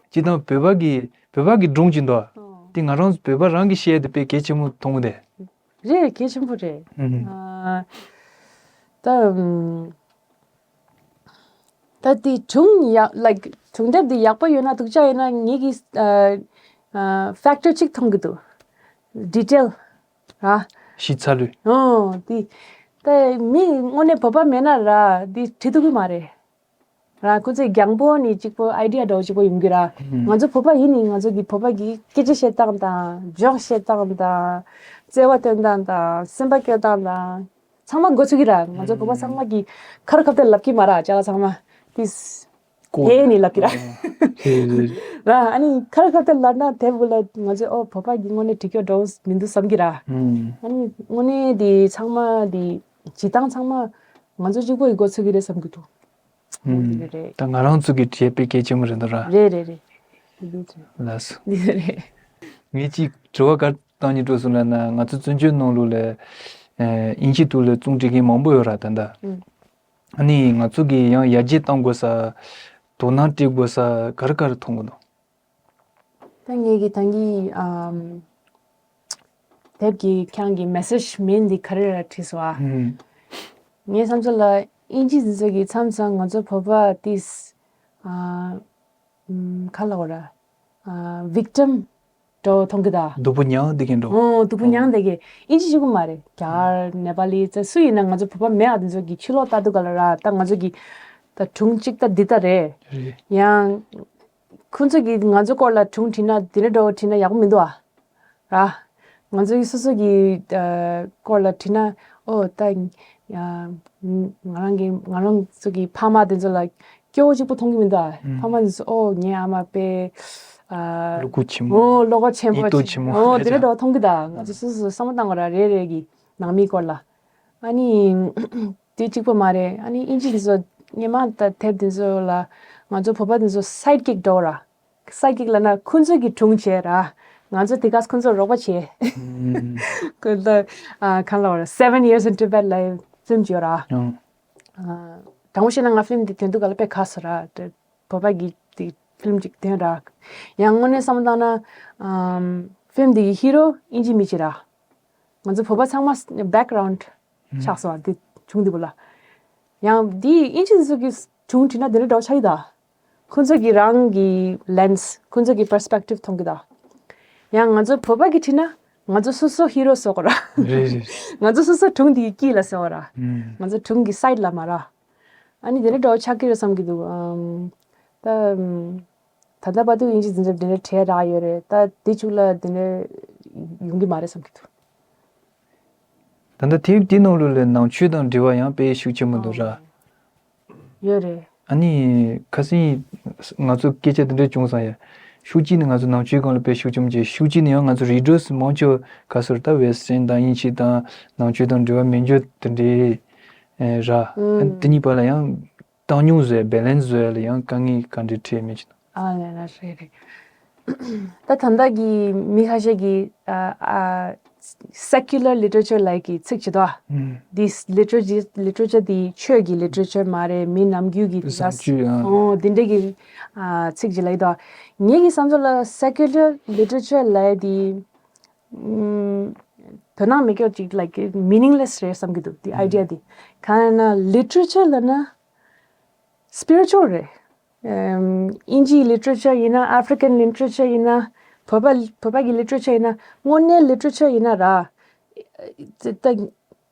སྤྱིར་བཏང་བོད་པ་གི་བོད་པ་གི་སྒྲུང་ཅིག་འདུག་ཨོ། དེ་ང་རང་བོད་པ་རང་གི་བཤད་དེ་དཔེ་གལ་ཆེན་པོ་མཐོང་གི་འདུག་རེད། གལ་ཆེན་པོ་རེད། ཨ། ད་ཨམ། ད་དེ་སྒྲུང་ཡག་ལའིཀ་སྒྲུང་དེབ་དེ་ཡག་པོ་ཡོད་ན་སྡུག་ཅག་ཡོད་ན་ངེད་ཀྱིས་ཨ་ཨ་ཕེག་ཊར་གཅིག་མཐོང་གི་འདུག་ཌི་ཊེལ་ར། ཤི་ཚ་ལུས། ཨོ་དེ། ད་མི་དངོས་གནས་བོད་པ་མེད་ན་ར་དེ་བྲིས་ཐུབ་ཀྱི་མ་རེད། ར་ཁོ་ཚོས་རྒྱང་པོ་ནས་གཅིག་པོ་ཨའི་ཌི་ཡ་འདྲ་བོ་གཅིག་པོ་ཡོང་གི་ར། ང་ཚོ་བོད་པ་ཡིན་ནི་ང་ཚོ་གི་བོད་པ་གི་སྐད་ཆ་བཤད་སྟངས་དང་ཇོག་བཤད་སྟངས་དང་། བརྩེ་བ་སྟོན་སྟངས་དང་སེམས་པ་སྐྱོ་སྟངས་དང་། ཚང་མ་འགོ་ཚུགས་ཀྱི་ར། ང་ཚོ་བོད་པ་ཚང་མ་གི་ཁ་རུ་ཁ་གཏད་ལབ་ཀྱི་མ་ར་ཅ་ལག་ཚང་མ་ཏིས། ཀོ་ཧེ་ནི་ལབ་ཀྱི་ར། ཨ་ནི་ཁ་རུ་ཁ་གཏད་ལབ་ན་དེབ་གུ་ལ་ང་ཚོས་ཨོ་བོད་པ་གི་དངོས་གནས་བྲིས་སྐྱོ་འདྲ་བོ་མི་འདུག་བསམ་གྱི་ར། ཨ་ནི་དངོས་གནས་དེ་ཚང་མ་དེ་བྱེད་སྟངས་ཚང་མ་ང་ཚོ་གཅིག་པོ་ཡི་འགོ་ཚུགས་ཀྱི་རེད་བསམ་གྱི་འདུག་ཨོ་དེ་འདྲ་རེད། ད་ང་རང་ཚོ་གི་བྲིས་དཔེ་གལ་ཆེན་པོ་རེད་འདུག་ར། རེད་རེད་རེད། དེ་འདྲ་རེད། ལགས་སོ། འདི་རེད། ངས་ཅིག་དྲི་བ་ག་རེ་བཏང་སྙིང་བྲོ་སོང་ལབ་ན་ང་ཚོ་བཙན་བྱོལ་ནང་ལོགས་ལ་ཨེ་དབྱིན་ཇི་ཐོག་ལ་རྩོམ་འབྲི་མཁན་མང་པོ་ཡོད་ར། ད་ལྟ་ཨ་ནི་ང་ཚོ་གི་ཡང་ཡར་རྒྱས་གཏང་དགོས་ས་དོ་སྣང་སྤྲད་དགོས་ས་ག་རེ་ག་རེ་མཐོང་གི་འདུག་ད་ངེད་ཀྱི་ད་གིན་ཨམ་དེབ་ཀྱི་ཁྱེད་རང་གི་མེ་སེཇ་མིང་འདི་ག་རེ་ར་བྲིས་སོང་ཨ། ངའི་བསམ་ཚུལ་ལ་དབྱིན་ཇི་འདི་ཚོ་གི་མཚམས་མཚམས་ང་ཚོ་བོད་པ་ཏིས་ཨ་ཨམ་ག་ལབ་དགོས་ར། ཨ་ཝིག་ཊམ་འདྲ་བོ་མཐོང་གི་ད། སྡུག་པོ་མྱངས་བསྡད་མཁན་འདྲ་བོ། ཨོ་སྡུག་པོ་མྱངས་བསྡད་མཁན། དབྱིན་ཇི་གཅིག་པོ་མ་རེད། རྒྱ་གར་ནེ་པ་ལི་ཙི་སུ་ཡིན་ན་ང་ཚོ་བོད་པ་མེད་ཨ་དེ་ཚོ་གི་ཕྱི་ལོགས་ལྟ་དུས་ག་ལ་ར་ད་ང་ཚོ་གི་ད་སྒྲུང་གཅིག་ད་འདི་ལྟ་རེད། རེད། ཡང་ཁོ་ཚོ་གིས་ང་ཚོ་སྐོར་ལ་སྒྲུང་བྲིས་ན་འདི་འདྲ་འདྲ་བོ་བྲིས་ན་ཡག་པོ་མི་འདུག་ཨ། ར། ང་ཚོ་གིས་སོ་སོ་གི་ཨ་སྐོར་ལ་བྲིས་ན་ཨོ་ད་ཡ་ང་རང་གི་ང་རང་ཚོ་གི་ཕ་མ་དེ་ཚོ་ལ་སྐྱོ་བོ་གཅིག་པོ་མཐོང་གི་མི་འདུག་ཨ། ཨུམ། ཕ་མ་དེ་ཚོ་ཨོ་ངའི་ཨ་མ་དཔེ་ཨ་བློ་ཁོག་ཆེན་པོ། ཨོ་བློ་ཁོག་ཆེན་པོ་སྙིང་སྟོབས་ཆེན་པོ་ཨོ་དེ་འདྲ་འདྲ་བོ་མཐོང་གི་ད། ང་ཚོ་སོ་སོ་བསམ་བློ་བཏང་དགོས་ར་རེ་རེ་གི་ནང་མི་སྐོར་ལ། ཨ་ནི་དེ་གཅིག་པོ་མ་རེད། ཨ་ནི་དབྱིན་ཇི་དེ་ཚོ་སྔོན་མ་ད་དེབ་དེ་ཚོ་ལ་ང་ཚོ་བོད་པ་དེ་ཚོ་སའིཌ་ཀིག་འདྲ་བོ་ར། སའིཌ་ཀིག་ལབ་ན་ཁོ་ཚོ་གི་སྒྲུང་བྱས་ར། ང་ཚོ་དེ་ག་ཁོ་ཚོ་རོགས་པ་བྱས། ཁོ་ཚོ་ཨ་གང་ལབ་ར་Seven Years in Tibet ལབ་ཕིལམ་ཅིག་ཡོད་ར། ཡང་། ཨ་དྲང་པོ་བཤད་ན་ང་ཕིལམ་དེ་དོན་དུ་ག་ལ་དཔེ་ཁ་སོ་ར། དེ་བོད་པ་གི་དེ་ཕིལམ་ཅིག་དོན་ར། ཡང་དངོས་གནས་བསམ་བློ་བཏང་ན་ཨམ་ཕིལམ་དེ་གི་ཧི་རོ་དབྱིན་ཇི་མི་ཅིག་ར། ང་ཚོ་བོད་པ་ཚང་མ་བྷེག་གྷ་རའུནཌ་ཆགས་སོང་བ་འདི་བྱུང་འདི་བོ་ལ། ཡང་འདི་དབྱིན་ཇི་ཚོ་གི་སྒྲུང་བྲིས་ན་འདི་འདྲ་འདྲ་བོ་ཆགས་ཀྱི་ད། ཁོ་ཚོ་གི་རང་གི་ལེན་སི་ཁོ་ཚོ་གི་པར་སི་པེག་ཊིབ་མཐོང་གི་ད། ཡང་ང་ཚོ་བོད་པ་གི་བྲིས་ན་ང་ཚོ་སོ་སོ་ཧི་རོ་བཟོ་དགོས་ར། རེད་རེད། ང་ཚོ་སོ་སོ་སྒྲུང་འདི་གི་དཀྱིལ་ལ་བཟོ་དགོས་ར། ང་ཚོ་སྒྲུང་གི་སའིཌ་ལ་མ་ར། ཨ་ནི་དེ་འདྲ་འདྲ་བོ་ཆགས་ཀྱི་རེད་བསམ་གྱི་འདུག་ཨམ། ད་ཨམ། ད་ལྟ་བར་དུ་དབྱིན་ཇི་འཛིན་གྲྭ་འདི་འདྲ་གྲས་རག་ཡོད་རེད། ད་འདི་ཕྱོགས་ལ་འདི་འདྲ་ཡོང་གི་མ་རེད་བསམ་གྱི་འདུག་ད་ལྟ་དེབ་འདི་ནང་ལོགས་ལ་ནང་ཆོས་དང་འབྲེལ་བ་ཡང་དཔེ་ཤུགས་ཆེན་པོ་འདུག་ར། ཡོད་རེད། ཨ་ནི་ཁ་སང་ང་ཚོ་སྐད་ཆ་འདི་འདྲ་བྱུང་སོང་ཡ། ཤུགས་ཀྱིས་ནི་ང་ཚོ་ནང་ཆོས་སྒང་ལ་དཔེ་ཤུགས་ཆེན་པོ་བྱས། ཤུགས་ཀྱིས་ནི་ཡང་ང་ཚོ་རི་ཌར་སི་མང་ཆེ་བ་ག་ཟེར་ད་ཝེ་སི་ཊན་དང་དབྱིན་ཇི་དང་ནང་ཆོས་དང་འབྲེལ་བ་མེད་འཇོག་དེ་འདྲའི་ཨེ་ར། ཨ་ནི་དེ་གཉིས་བར་ལ་ཡང་བཏང་སྙོམས་བཟོ་ཡ་བྷེ་ལེན་སི་བཟོ་ཡ་ལ་ཡང་དཀའ་ངལ་ག་འདྲ་འཕྲད་མེད་ཀྱི་ན། ཨ་ལས་ན་རེད་རེད། ད་ད་ལྟ་གི་མི་ཁ་ཤས་ཀྱིས་ཨ་ཨ་སེ་ཀུ་ལར་ལི་ཊི་རེ་ཅར་ལབ་ཀྱི་ཚིག་ཅིག་འདུག་ཨ། ཨུམ། འདི་ལི་ཊི་རེ་ལི་ཊི་རེ་ཅར་འདི་ཆོས་ཀྱི་ལི་ཊི་རེ་ཅར་མ་རེད། མི་ནམ་རྒྱུན་གྱི་འདི་བཟང་སྤྱོད་ཨ། ཨོ་འདི་འདྲ་གི་ཨ་ཚིག་ཅིག་ལབ་ཀྱི་འདུག་ཨ། ངེད་ཀྱི་བསམ་ཚུལ་ལ་སེ་ཀུ་ལར་ལི་ཊི་རེ་ཅར་ལབ་ཡ་འདི་ཨུམ། དོ་སྣང་མེད་མཁན་ཅིག་ལའིཀ་མི་ནིང་ལེ་སི་རེད་བསམ་གྱི་འདུག་དེ་ཨའི་ཌི་ཡ་དེ། གང་ཡིན་ན་ལི་ཊི་རེ་ཅར་ལབ་ན་སི་པི་རི་ཅུ་ཨལ་རེད། ཨམ། དབྱིན་ཇིའི་ལི་ཊི་རེ་ཅར་ཡིན་ན། ཨ་ཧྥི་རི་ཀན་ལི་ཊི་རེ་ཅར་ཡིན་ན། བོད་པ་བོད་པ་གི་ལི་ཊི་རེ་ཅར་ཡིན་ན། དངོས་གནས་ལི་ཊི་རེ་ཅར་ཡིན་ན་ར། ད་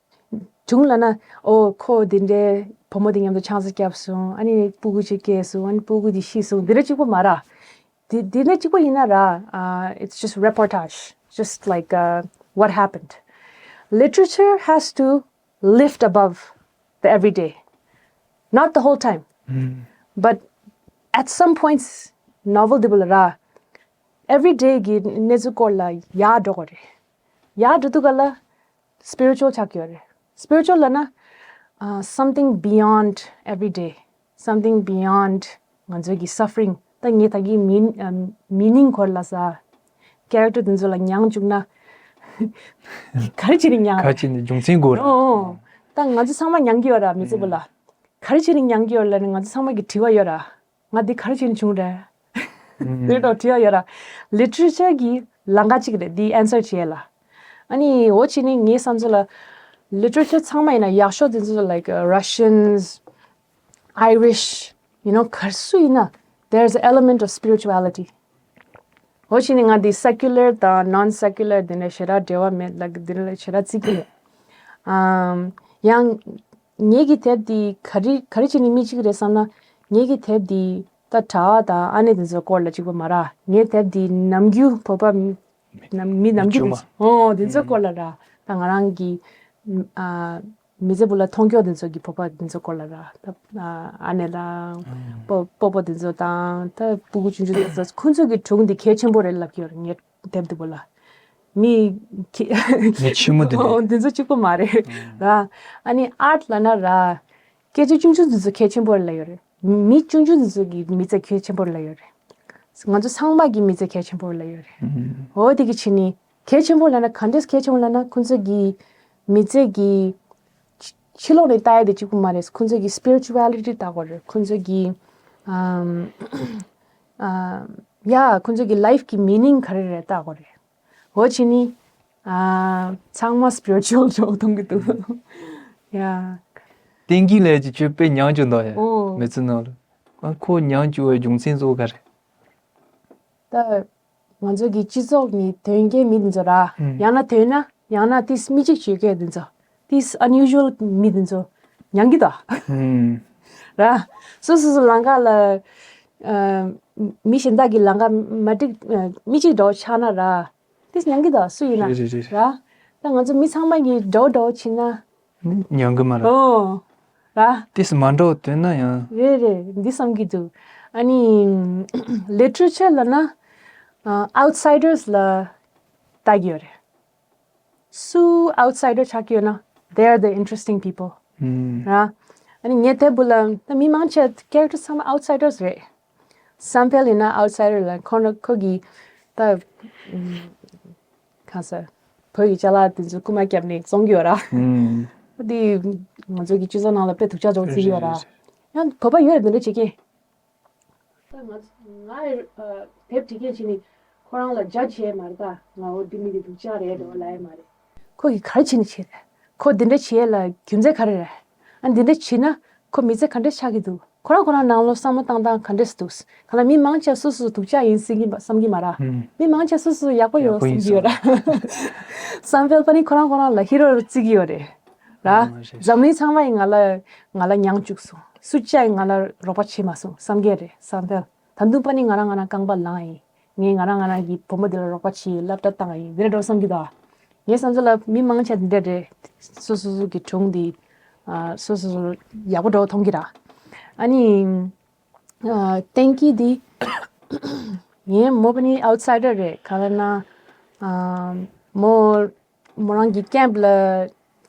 སྒྲུང་ལབ་ན་ཨོ་ཁོ་འདི་འདྲའི་བུ་མོ་དེ་མཉམ་དུ་ཆང་ས་བརྒྱབ་སོང་། ཨ་ནི་སྤུ་གུ་ཅིག་སྐྱེས་སོང་། ཨ་ནི་སྤུ་གུ་དེ་ཤི་སོང་། འདི་འདྲ་གཅིག་པོ་མ་ར། དེ་དེ་ནས་གཅིག་པོ་ཡིན་ན་ར། Uh, it's just reportage, just like uh, what happened. Literature has to lift above the everyday, not the whole time, but at some points ནོ་ཝེལ་འདི་བོ་ལ་ར། Everyday གི་གནས་ཚུལ་སྐོར་ལ་ཡར་འགྲོ་དགོས་རེད། ཡར་འགྲོ་དུས་ག་ལ་spiritual ཆགས་ཀྱི་ཡོད་རེད། Spiritual ལབ་ན་ཨ་something beyond everyday, something beyond ང་ཚོའི་གི་suffering. ད་ངས་ད་གི་mean- ཨ་meaning སྐོར་ལ་ས་character དེ་ཚོ་ལ་མྱངས་བཅུག་ན་ག་རེ་བྱས་ནས་མྱངས་ག་རེ་རེད། བྱས་ནས་རྒྱུ་མཚན་དགོས་རེད། ཨོ་ཨོ། ད་ང་ཚོ་ཚང་མ་མྱངས་ཀྱི་ཡོད་ར། མི་ཚེ་བོ་ལ་ག་རེ་བྱས་ནས་མྱངས་ཀྱི་ཡོད་ལབ་ན་ང་ཚོ་ཚང་མ་གི་དྲི་བ་ཡོད་ར། ང་འདི་ག་རེ་བྱས་ནས་བྱུང་རེད། དེ་འདྲ་དྲི་ཡ་ཡོད་ར། Literature གི་ལམ་ཁ་གཅིག་རེད་འདི་answer བྱེད་ཡ་ལ། ཨ་ནི་འོ་བྱས་ནས་ངའི་བསམ་ཚུལ་ལ་literature ཚང་མ་ཡིན་ན་ཡག་ཤོས་དེ་ཚོ་like Russians, Irish, you know ག་སུ་ཡིན་ན there's an element of spirituality. འོ་བྱས་ནས་ང་འདི་secular དང་non secular དེ་འདྲ་ཞེ་དྲག་འབྲེལ་བ་མེད་ལ་དེ་འདྲ་ཞེ་དྲག་བརྩི་གི་མེད། ཨམ། ཡང་། ངེད་ཀྱི་དེབ་འདི་ག་རེ་ག་རེ་བྱས་ནས་མི་གཅིག་རེད་བསམ་ན། ངེད་ཀྱི་དེབ་འདི་ད་གྲྭ་པ་དང་ཨ་ནེ་དེ་ཚོའི་སྐོར་ལ་གཅིག་པོ་མ་རེད། ངའི་དེབ་འདི་ནམ་རྒྱུན་བོད་པ་མི་ནམ་མི་ནམ་རྒྱུན་དེ་ཚོ་ཨོ་དེ་ཚོའི་སྐོར་ལ་རེད། ད་ང་རང་གི་ཨ་མི་ཚེ་བོ་ལ་མཐོང་ཕྱོགས་དེ་ཚོ་གི་བོད་པ་དེ་ཚོའི་སྐོར་ལ་རེད། ད་ཨ་ནེ་དང་སྤོ་སྤོ་བོ་དེ་ཚོ་དང་ད་སྤུ་གུ་ཆུང་ཆུང་དེ་ཚོ་ཁོང་ཚོ་གི་སྒྲུང་འདི་གལ་ཆེན་པོ་རེད་ལབ་ཀྱི་ཡོད་རེད་ངས། དེབ་འདི་བོ་ལ། མི་ཁྱི་མི་ཆེན་མོ་འདི་འདྲ། འདི་ཚོ་གཅིག་པོ་མ་རེད་ར། ཨ་ནི་art ལབ་ན་ར། སྐད་ཅིག་ཆུང་ཆུང་འདི་ཚོ་གལ་ཆེན་པོ་རེད་ལབ་ཡོད་རེད། མི་ཆུང་ཆུང་འདི་ཚོ་གི་མི་ཚེ་གལ་ཆེན་པོ་རེད་ལབ་ཡོད་རེད། ང་ཚོ་ཚང་མ་གི་མི་ཚེ་གལ་ཆེན་པོ་རེད་ལབ་ཡོད་རེད། འོ་དེ་གི་ཕྱི་ནི་གལ་ཆེན་པོ་ལབ་ན་ག་འདྲས་གལ་ཆེན་པོ་ལབ་ན་ཁོང་ཚོ་གི་མི་ཚེ་གི་ཕྱི་ཕྱི་ལོགས་ནས་ལྟ་ཡ་དེ་གཅིག་པོ་མ་རེད། ཁོང་ཚོ་གི་spirituality ལྟ་དགོས་རེད། ཁོང་ཚོ་གི་ཨམ། ཨམ། ཡ་ཁོང་ཚོ་གི་life གི་meaning ག་རེ་རེད་ལྟ་དགོས་རེད། འོ་བྱས་ནི། ཨ། ཚང་མ་spiritual འགྲོ་གཏོང་གི་འདུག་ཡ། བསྟན་སྐྱིད་ལགས་ཀྱིས་ཁྱོད་དཔེ་མྱངས་བཅུག་འདུག་ཡ། ཨོ། མི་ཚེ་ནང་ལ། ཨ་ཁོ་མྱངས་བཅུག་པའི་རྒྱུ་མཚན་གཙོ་བོ་ག་རེ། ད། ང་ཚོ་གི་སྤྱི་ཚོགས་ནི་དོན་རྐྱེན་མི་འདི་ཚོ་ར། ཡང་ན་དོན་ན་ཡང་ན་ཏིས་མི་གཅིག་བྱེད་མཁན་འདི་ཚོ། ཏིས་unusual མི་འདི་ཚོ་མྱངས་ཀྱི་འདུག་ཨུམ། ར། སོ་སོ་སོ་ལམ་ཁ་ལ། ཨ། མི་གཞན་དག་གི་ལམ་ཁ་མ་འགྲིག་ཨ། མི་གཅིག་འགྲོ་ཆགས་ན་ར། ཏིས་མྱངས་ཀྱི་འདུག་སུ་ཡིན་ན། རེད་རེད་རེད། ར། ད་ང་ཚོ་མི་ཚང་མ་གི་འགྲོ་འགྲོ་ཕྱིན་ན། མྱངས་ཀྱི་མ་རེད། ཨོ། ར། ཏིས་མ་འགྲོ་དོན་ན་ཡང་། རེད་རེད་འདི་བསམ་གྱི་འདུག་ཨ་ནི། literature ལབ་ན། ཨ། outsiders ལ་ལྟ་གི་ཡོད་རེད། སུ་outsider ཆགས་ཀྱི་ཡོད་ན། They are the interesting people. ཨུམ། ར། ཨ་ནི་ངའི་དེབ་འདི་ལ་ད་མི་མང་ཆེ་character ཚང་མ་outsiders རེད། བསམ་འཕེལ་ཡིན་ན་outsider ལ་ཁོ་ན་ཁོ་གི་ད་ཨུམ། གང་ཟེར། བོད་ཀྱི་ཅ་ལག་དེ་ཚོ་རྐུ་མ་བརྒྱབ་ནས་བཙོང་གི་ཡོད་ར། ཨུམ། འདི་ང་ཚོ་གི་སྤྱི་ཚོགས་ནང་ལ་དཔེ་སྡུག་ཅག་འཇོག་རྩིས་ཡོད་ར། རེད་རེད། ཡང་བོད་པ་ཡོད་རེད་འདི་འདྲ་བྱེད་མཁན། ད་ང་ང་ཨ་དེབ་བྲིས་མཁན་བྱས་ནས་ཁོ་རང་ལ་judge བྱས་མ་རེད་ད། ང་འོ་འདི་མི་འདི་སྡུག་ཅག་རེད་འགྲོ་ལབ་ཡ་མ་རེད། ཁོ་གིས་ག་རེ་བྱས་ནས་བྱས་རེད། ཁོ་འདི་འདྲ་བྱས་ལ་རྒྱུ་མཚན་ག་རེ་རེད། ཨ་འདི་འདྲ་བྱས་ན་ཁོ་མི་ཚེ་ག་འདྲ་ཆགས་ཀྱི་འདུག་ཁོ་རང་ཁོ་རང་ནང་ལོགས་བསམ་བློ་བཏང་སྟངས་ག་འདྲ་འདུག་གང་ལ་མི་མང་ཆེ་སོ་སོ་སྡུག་ཅག་ཡིན་བསམ་གྱི་བསམ་གྱི་མ་རེད། ཨུམ། མི་མང་ཆེ་སོ་སོ་ཡག་པོ་ཡོད་ཡག་པོ་བསམ་ཡིན་གྱི་ཡོད་ར། བསམ་འཕེལ་པ་ནི་ཁོ་རང་ཁོ་རང་ལ་hero རྩི་གི་ཡོད་རེད། ར། ཨ་རེད། འཛམ་གླིང་ཚང་མ་ཡིས་ང་ལ་ང་ལ་མྱངས་བཅུག་སོང་། སུ་གཅིག་ཡིས་ང་ལ་རོགས་པ་བྱས་མ་སོང་བསམ་གྱི་རེད་བསམ་འཕེལ། ད་དུང་པ་ནི་ང་རང་ང་རང་རྐང་པ་ལངས་ཡིན། ངས་ང་རང་ང་རང་གི་བུ་མོ་འདི་ལ་རོགས་པ་བྱས་ཡིན་སློབ་གྲྭ་བཏང་ཡིན་འདི་འདྲ་འགྲོ་བསམ་གྱི་འདུག་ངའི་བསམ་ཚུལ་ལ་མི་མང་ཆེ་འདི་འདྲ་རེད། སོ་སོ་སོ་གི་སྒྲུང་འདི་ཨ། སོ་སོ་སོ་ཡག་པོ་འགྲོ་མཐོང་གི་ར། ཨ་ནི། ཨ། བསྟན་སྐྱིད་འདི། ངའི་མོ་པ་ནི་outsider རེད་གང་ལབ་ན། ཨ། མོ། མོ་རང་གི་camp ལ།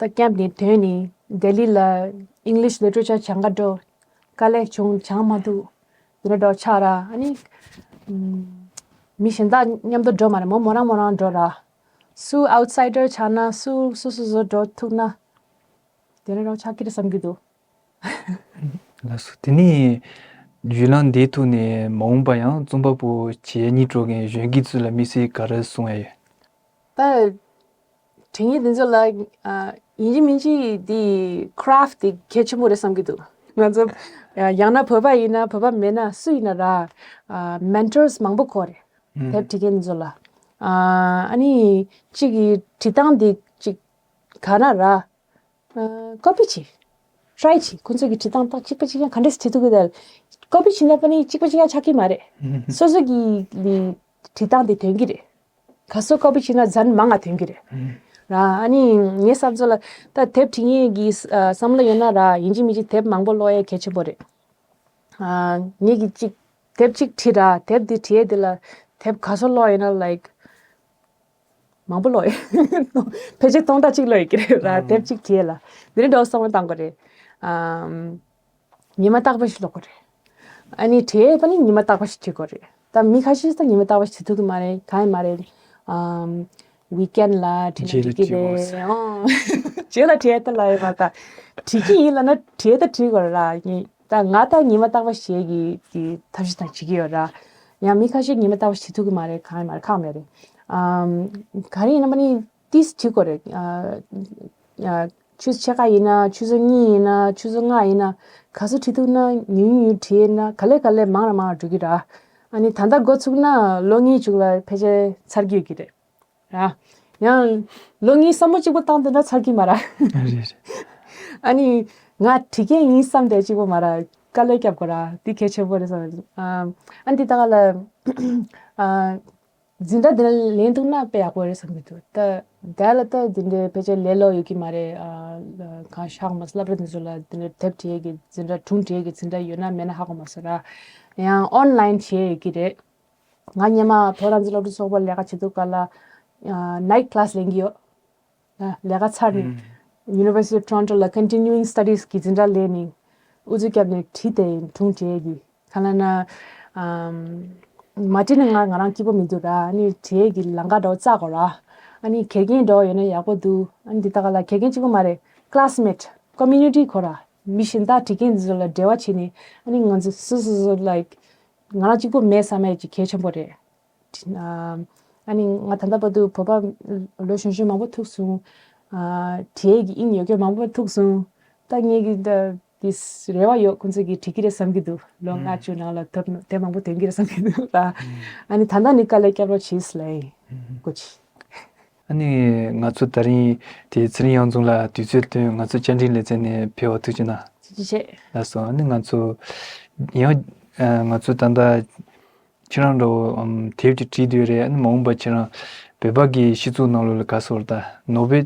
ད་camp ནས་ཐོན་ནས་ལྡི་ལི་ལ་English literature སྦྱང་ག་འགྲོ། དཀའ་ལས་བྱུང་སྦྱང་མ་ཐུབ། འདི་འདྲ་འགྲོ་ཆགས་ར་ཨ་ནི། ཨམ། མི་གཞན་དག་མཉམ་དུ་འགྲོ་མ་རེད་མོ་མོ་རང་མོ་རང་འགྲོ་ར། སུ་outsider ཆགས་ན་སུ་སུ་སུ་སུ་འགྲོ་ཐུབ་ན། དེ་འདྲ་འགྲོ་ཆགས་ཀྱི་རེད་བསམ་གྱི་འདུག་ལགས་སོ། དེ་ནས་བརྒྱུད་ལམ་འདིའི་ཐོག་ནས་མ་འོངས་པ་ཡང་རྩོམ་པ་པོ་བྱེད་སྙིང་བྲོ་མཁན་གཞོན་སྐྱེས་ཚོ་ལ་དམིགས་བསལ་ག་རེ་གསུང་ཡ་ཡོད། ད། དྲན་ཡིག་འདི་ཚོ་ལ་ཨ། ཡིན་གཅིག་མིན་གཅིག་འདི་craft དེ་གལ་ཆེན་པོ་རེད་བསམ་གྱི་འདུག་ང་ཚོ་ཡང་ན་བོད་པ་ཡིན་ན་བོད་པ་མེད་ན་སུ་ཡིན་ན་ར་ཨ། mentors མང་པོ་དགོས་རེད། ཨུམ། དེབ་བྲིས་མཁན་འདི་ཚོ་ལ། ཨ། ཨ་ནི་གཅིག་གི་བྲིས་སྟངས་འདི་གཅིག་ག་ན་ར། ཨ། copy བྱེད། try བྱེད། ཁོང་ཚོ་གི་བྲིས་སྟངས་ཏག་གཅིག་པ་གཅིག་རྐྱང་ག་འདྲས་བྲིས་ཐུབ་ཀྱི་རེད། copy བྱེད་ན་པ་ནི་གཅིག་པ་གཅིག་རྐྱང་ཆགས་ཀྱི་མ་རེད། སོ་སོ་གི་ལི་བྲིས་སྟངས་དེ་ཐོན་གྱི་རེད། ག་སོ་copy བྱེད་ན་ཟན་མང་ང་ཐོན་གྱི་རེད། ར་ཨ་ནི་ངའི་བསམ་ཚུལ་ལ་ད་དེབ་བྲིས་མཁན་གྱི་ཨ། བསམ་བློ་ཡོད་ན་ར་ཡིན་གཅིག་མིན་གཅིག་དེབ་མང་པོ་ཀློག་ཡ་གལ་ཆེན་པོ་རེད། ཨ། ངེད་ཀྱི་གཅིག་དེབ་གཅིག་བྲིས་ར། དེབ་འདི་བྲིས་དེ་ལ་དེབ་ག་ཚོད་ཀློག་ཡིན་ན་like མང་པོ་ཀློག་ཡོད། ཕལ་ཆེར་སྟོང་ཕྲག་གཅིག་ཀློག་ཡོད་ཀྱི་རེད་ར། དེབ་གཅིག་བྲིས་ལ་འདི་ནས་འགྲོ་བསམ་བློ་བཏང་དགོས་རེད། ཨམ། ཉི་མ་རྟག་པ་ཞིག་ཀློག་དགོས་རེད། ཨ་ནི་བྲིས་པ་ནི་ཉི་མ་རྟག་པ་ཞིག་བྲིས་དགོས་རེད། ད་མི་ཁ་ཤས་ད་ཉི་མ་རྟག་པ་ཞིག་བྲིས་ཐུབ་ཀྱི་མ་རེད། གང་ཡང་མ་རེད། ཨམ། weekend ལ་བྲིས་ན་འགྲིག་གི་རེད། ཨང་། རྗེས་ལ་བྲིས་ད་ལ་ཡོད་མ་ད། བྲིས་ཀྱི་ཡིན་ལབ་ན་བྲིས་ད་བྲིས་དགོས་རེད་ར། ངས་ད་ང་ད་ཉི་མ་རྟག་པ་ཞིག་གི་གི་ཐབས་ཤེས་དང་བྱེད་ཀྱི་ཡོད་ར། ཡང་མི་ཁ་ཤས་ཉི་མ་རྟག་པ་ཞིག་བྲིས་ཐུབ་ཀྱི་མ་རེད། གང་ཡང་མ་རེད། ཁག་མེད་རེད། ཨམ། ག་རེ་ཡིན་ན་མ་ནི་ཏིས་བྲིས་དགོས་རེད། ཨ། ཨ། ཆུ་ཚོད་ཕྱེད་ཀ་ཡིན་ན་ཆུ་ཚོད་གཉིས་ཡིན་ན་ཆུ་ཚོད་ལྔ་ཡིན་ན་ག་ཚོད་བྲིས་ཐུབ་ན་ཉུང་ཉུང་བྲིས་ན་ག་ལེ་ག་ལེ་མང་ར་མང་ར་འགྲོ་གི་ར། ཨ་ནི་ད་ལྟ་འགོ་ཚུགས་ན་ལོ་གཉིས་མཇུག་ལ་ཕལ་ཆེར་ཚར་གྱི་ཡོད་ཀྱི་རེད་ར། ཡང་ལོ་གཉིས་བསམ་བློ་གཅིག་པོ་བཏང་བསྡད་ན་ཚར་གྱི་མ་ར། རེད་རེད། ཨ་ནི་ང་བྲིས་མཁན་ཡིན་བསམ་བསྡད་གཅིག་པོ་མ་ར། དཀའ་ལས་རྒྱབ་དགོས་ར། འདི་གལ་ཆེན་པོ་རེད་བསམ། ཨ། ཨ་འདི་ད་ག་ལ། ཨ། འཛིན་གྲྭ་འདི་ལ་ལེན་ཐུབ་ན་དཔེ་ཡག་པོ་རེད་བསམ་གྱི་འདུག་ད་ད་ལ་ད་འདི་འདྲའི་ཕལ་ཆེར་ལས་སླ་པོ་ཡོད་ཀྱི་མ་རེད། ཨ། གང་ཤག་མ་སློབ་གྲྭ་འདི་ཚོ་ལ་འདི་འདྲའི་དེབ་བྲིས་ཀྱི་འཛིན་གྲྭ་སྒྲུང་བྲིས་ཀྱི་འཛིན་གྲྭ་ཡོད་ན་མེད་ན་ཧ་གོ་མ་སོང་ར། ཡང་ཨོན་ལན་བྱས་ཡོད་ཀྱི་རེད། ང་སྔོན་མ་བོད་རང་བཙན་སློབ་ཕྲུག་ཚོགས་པར་ལས་ཀ་བྱེད་དུས་སྐབས་ལ་ཨ། night class ལེན་གྱི་ཡོད། ལས་ཀ་ཚར་ནས་University of Toronto ལ་Continuing Studies གི་འཛིན་གྲྭ་ལེན་ནས་ཨུ་ཚུགས་བརྒྱབ་ནས་བྲིས་ཏེ་སྒྲུང་བྲིས་ཀྱི། གང་ལབ་ན། ཨམ། མ་བྲིས་ན་ང་ང་རང་སྐྱིད་པོ་མི་འདུག་ར། ཨ་ནི་བྲིས་ཀྱི་ལམ་ཁ་འདྲ་བོ་བཙལ་དགོས་ར། ཨ་ནི་དགེ་རྒན་འདྲ་བོ་ཡོད་ན་ཡག་པོ་འདུག་ཨ་ནི་འདི་ད་ག་ལ་དགེ་རྒན་གཅིག་པོ་མ་རེད། classmate community ཁོ་ར་མི་གཞན་དག་བྲིས་མཁན་འདི་ཚོ་ལ་འབྲེལ་བ་བྱས་ནས་ཨ་ནི་ང་ཚོ་སོ་སོ་སོ་like ང་རང་གཅིག་པོ་མེད་བསམ་ཡས་ཀྱི་གལ་ཆེན་པོ་རེད། ཨ་ནི་ང་ད་ལྟ་བར་དུ་བོད་པ་ལོ་གཞོན་གཞོན་མང་པོ་ཐུག་སོང་། ཨ། བྲིས་ཀྱི་དབྱིངས་ཡོད་མཁན་མང་པོ་ཐུག་སོང་། ད་ངས་ཀྱི་ད་དེ་རེ་བ་ཡོད། ཁོང་ཚོ་གིས་བྲིས་ཀྱི་རེད་བསམ་གྱི་འདུག་ལོ་ལྔ་བཅུ་ནང་ལ་དེབ་དེབ་མང་པོ་ཐོན་གྱི་རེད་བསམ་གྱི་འདུག་ད་ཨ་ནི་ད་ལྟ་ནི་དཀའ་ལས་བརྒྱབ་རོགས་བྱེད་ལབ་ཡིན། ཨ་ནི་ང་ཚོ་ད་རིང་དེ་ཚེ་རིང་གཡང་འཛོམས་ལགས་དུས་ཚོད་བཏོན་ང་ཚོ་བཅར་འདྲི་ལེ་ཚན་ནས་ཕེབས་པར་ཐུགས་རྗེ་གནང་། ཐུགས་རྗེ་ཆེ། ལགས་སོ། ཨ་ནི་ང་ཚོ་ཡང་ང་ཚོ་ད་ལྟ་ཁྱེད་རང་འདྲ་བོ་ཨམ་དེབ་ཅིག་བྲིས་དུས་རེད། ཨ་ནི་མ་འོངས་པ་ཁྱེད་རང་བོད་པ་གི་སྤྱི་ཚོགས་ནང་ལོགས་ལ་ག་སོར་ད་ནོ་བེལ་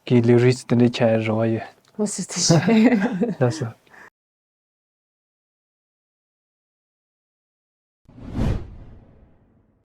གྱི་ལེའུ་རིས་དེ་འདྲ་ཆགས་ཡ་རེ་བ་ཡོད། ཨོ་སི་ཐི་ཤེ། ལགས་སོ།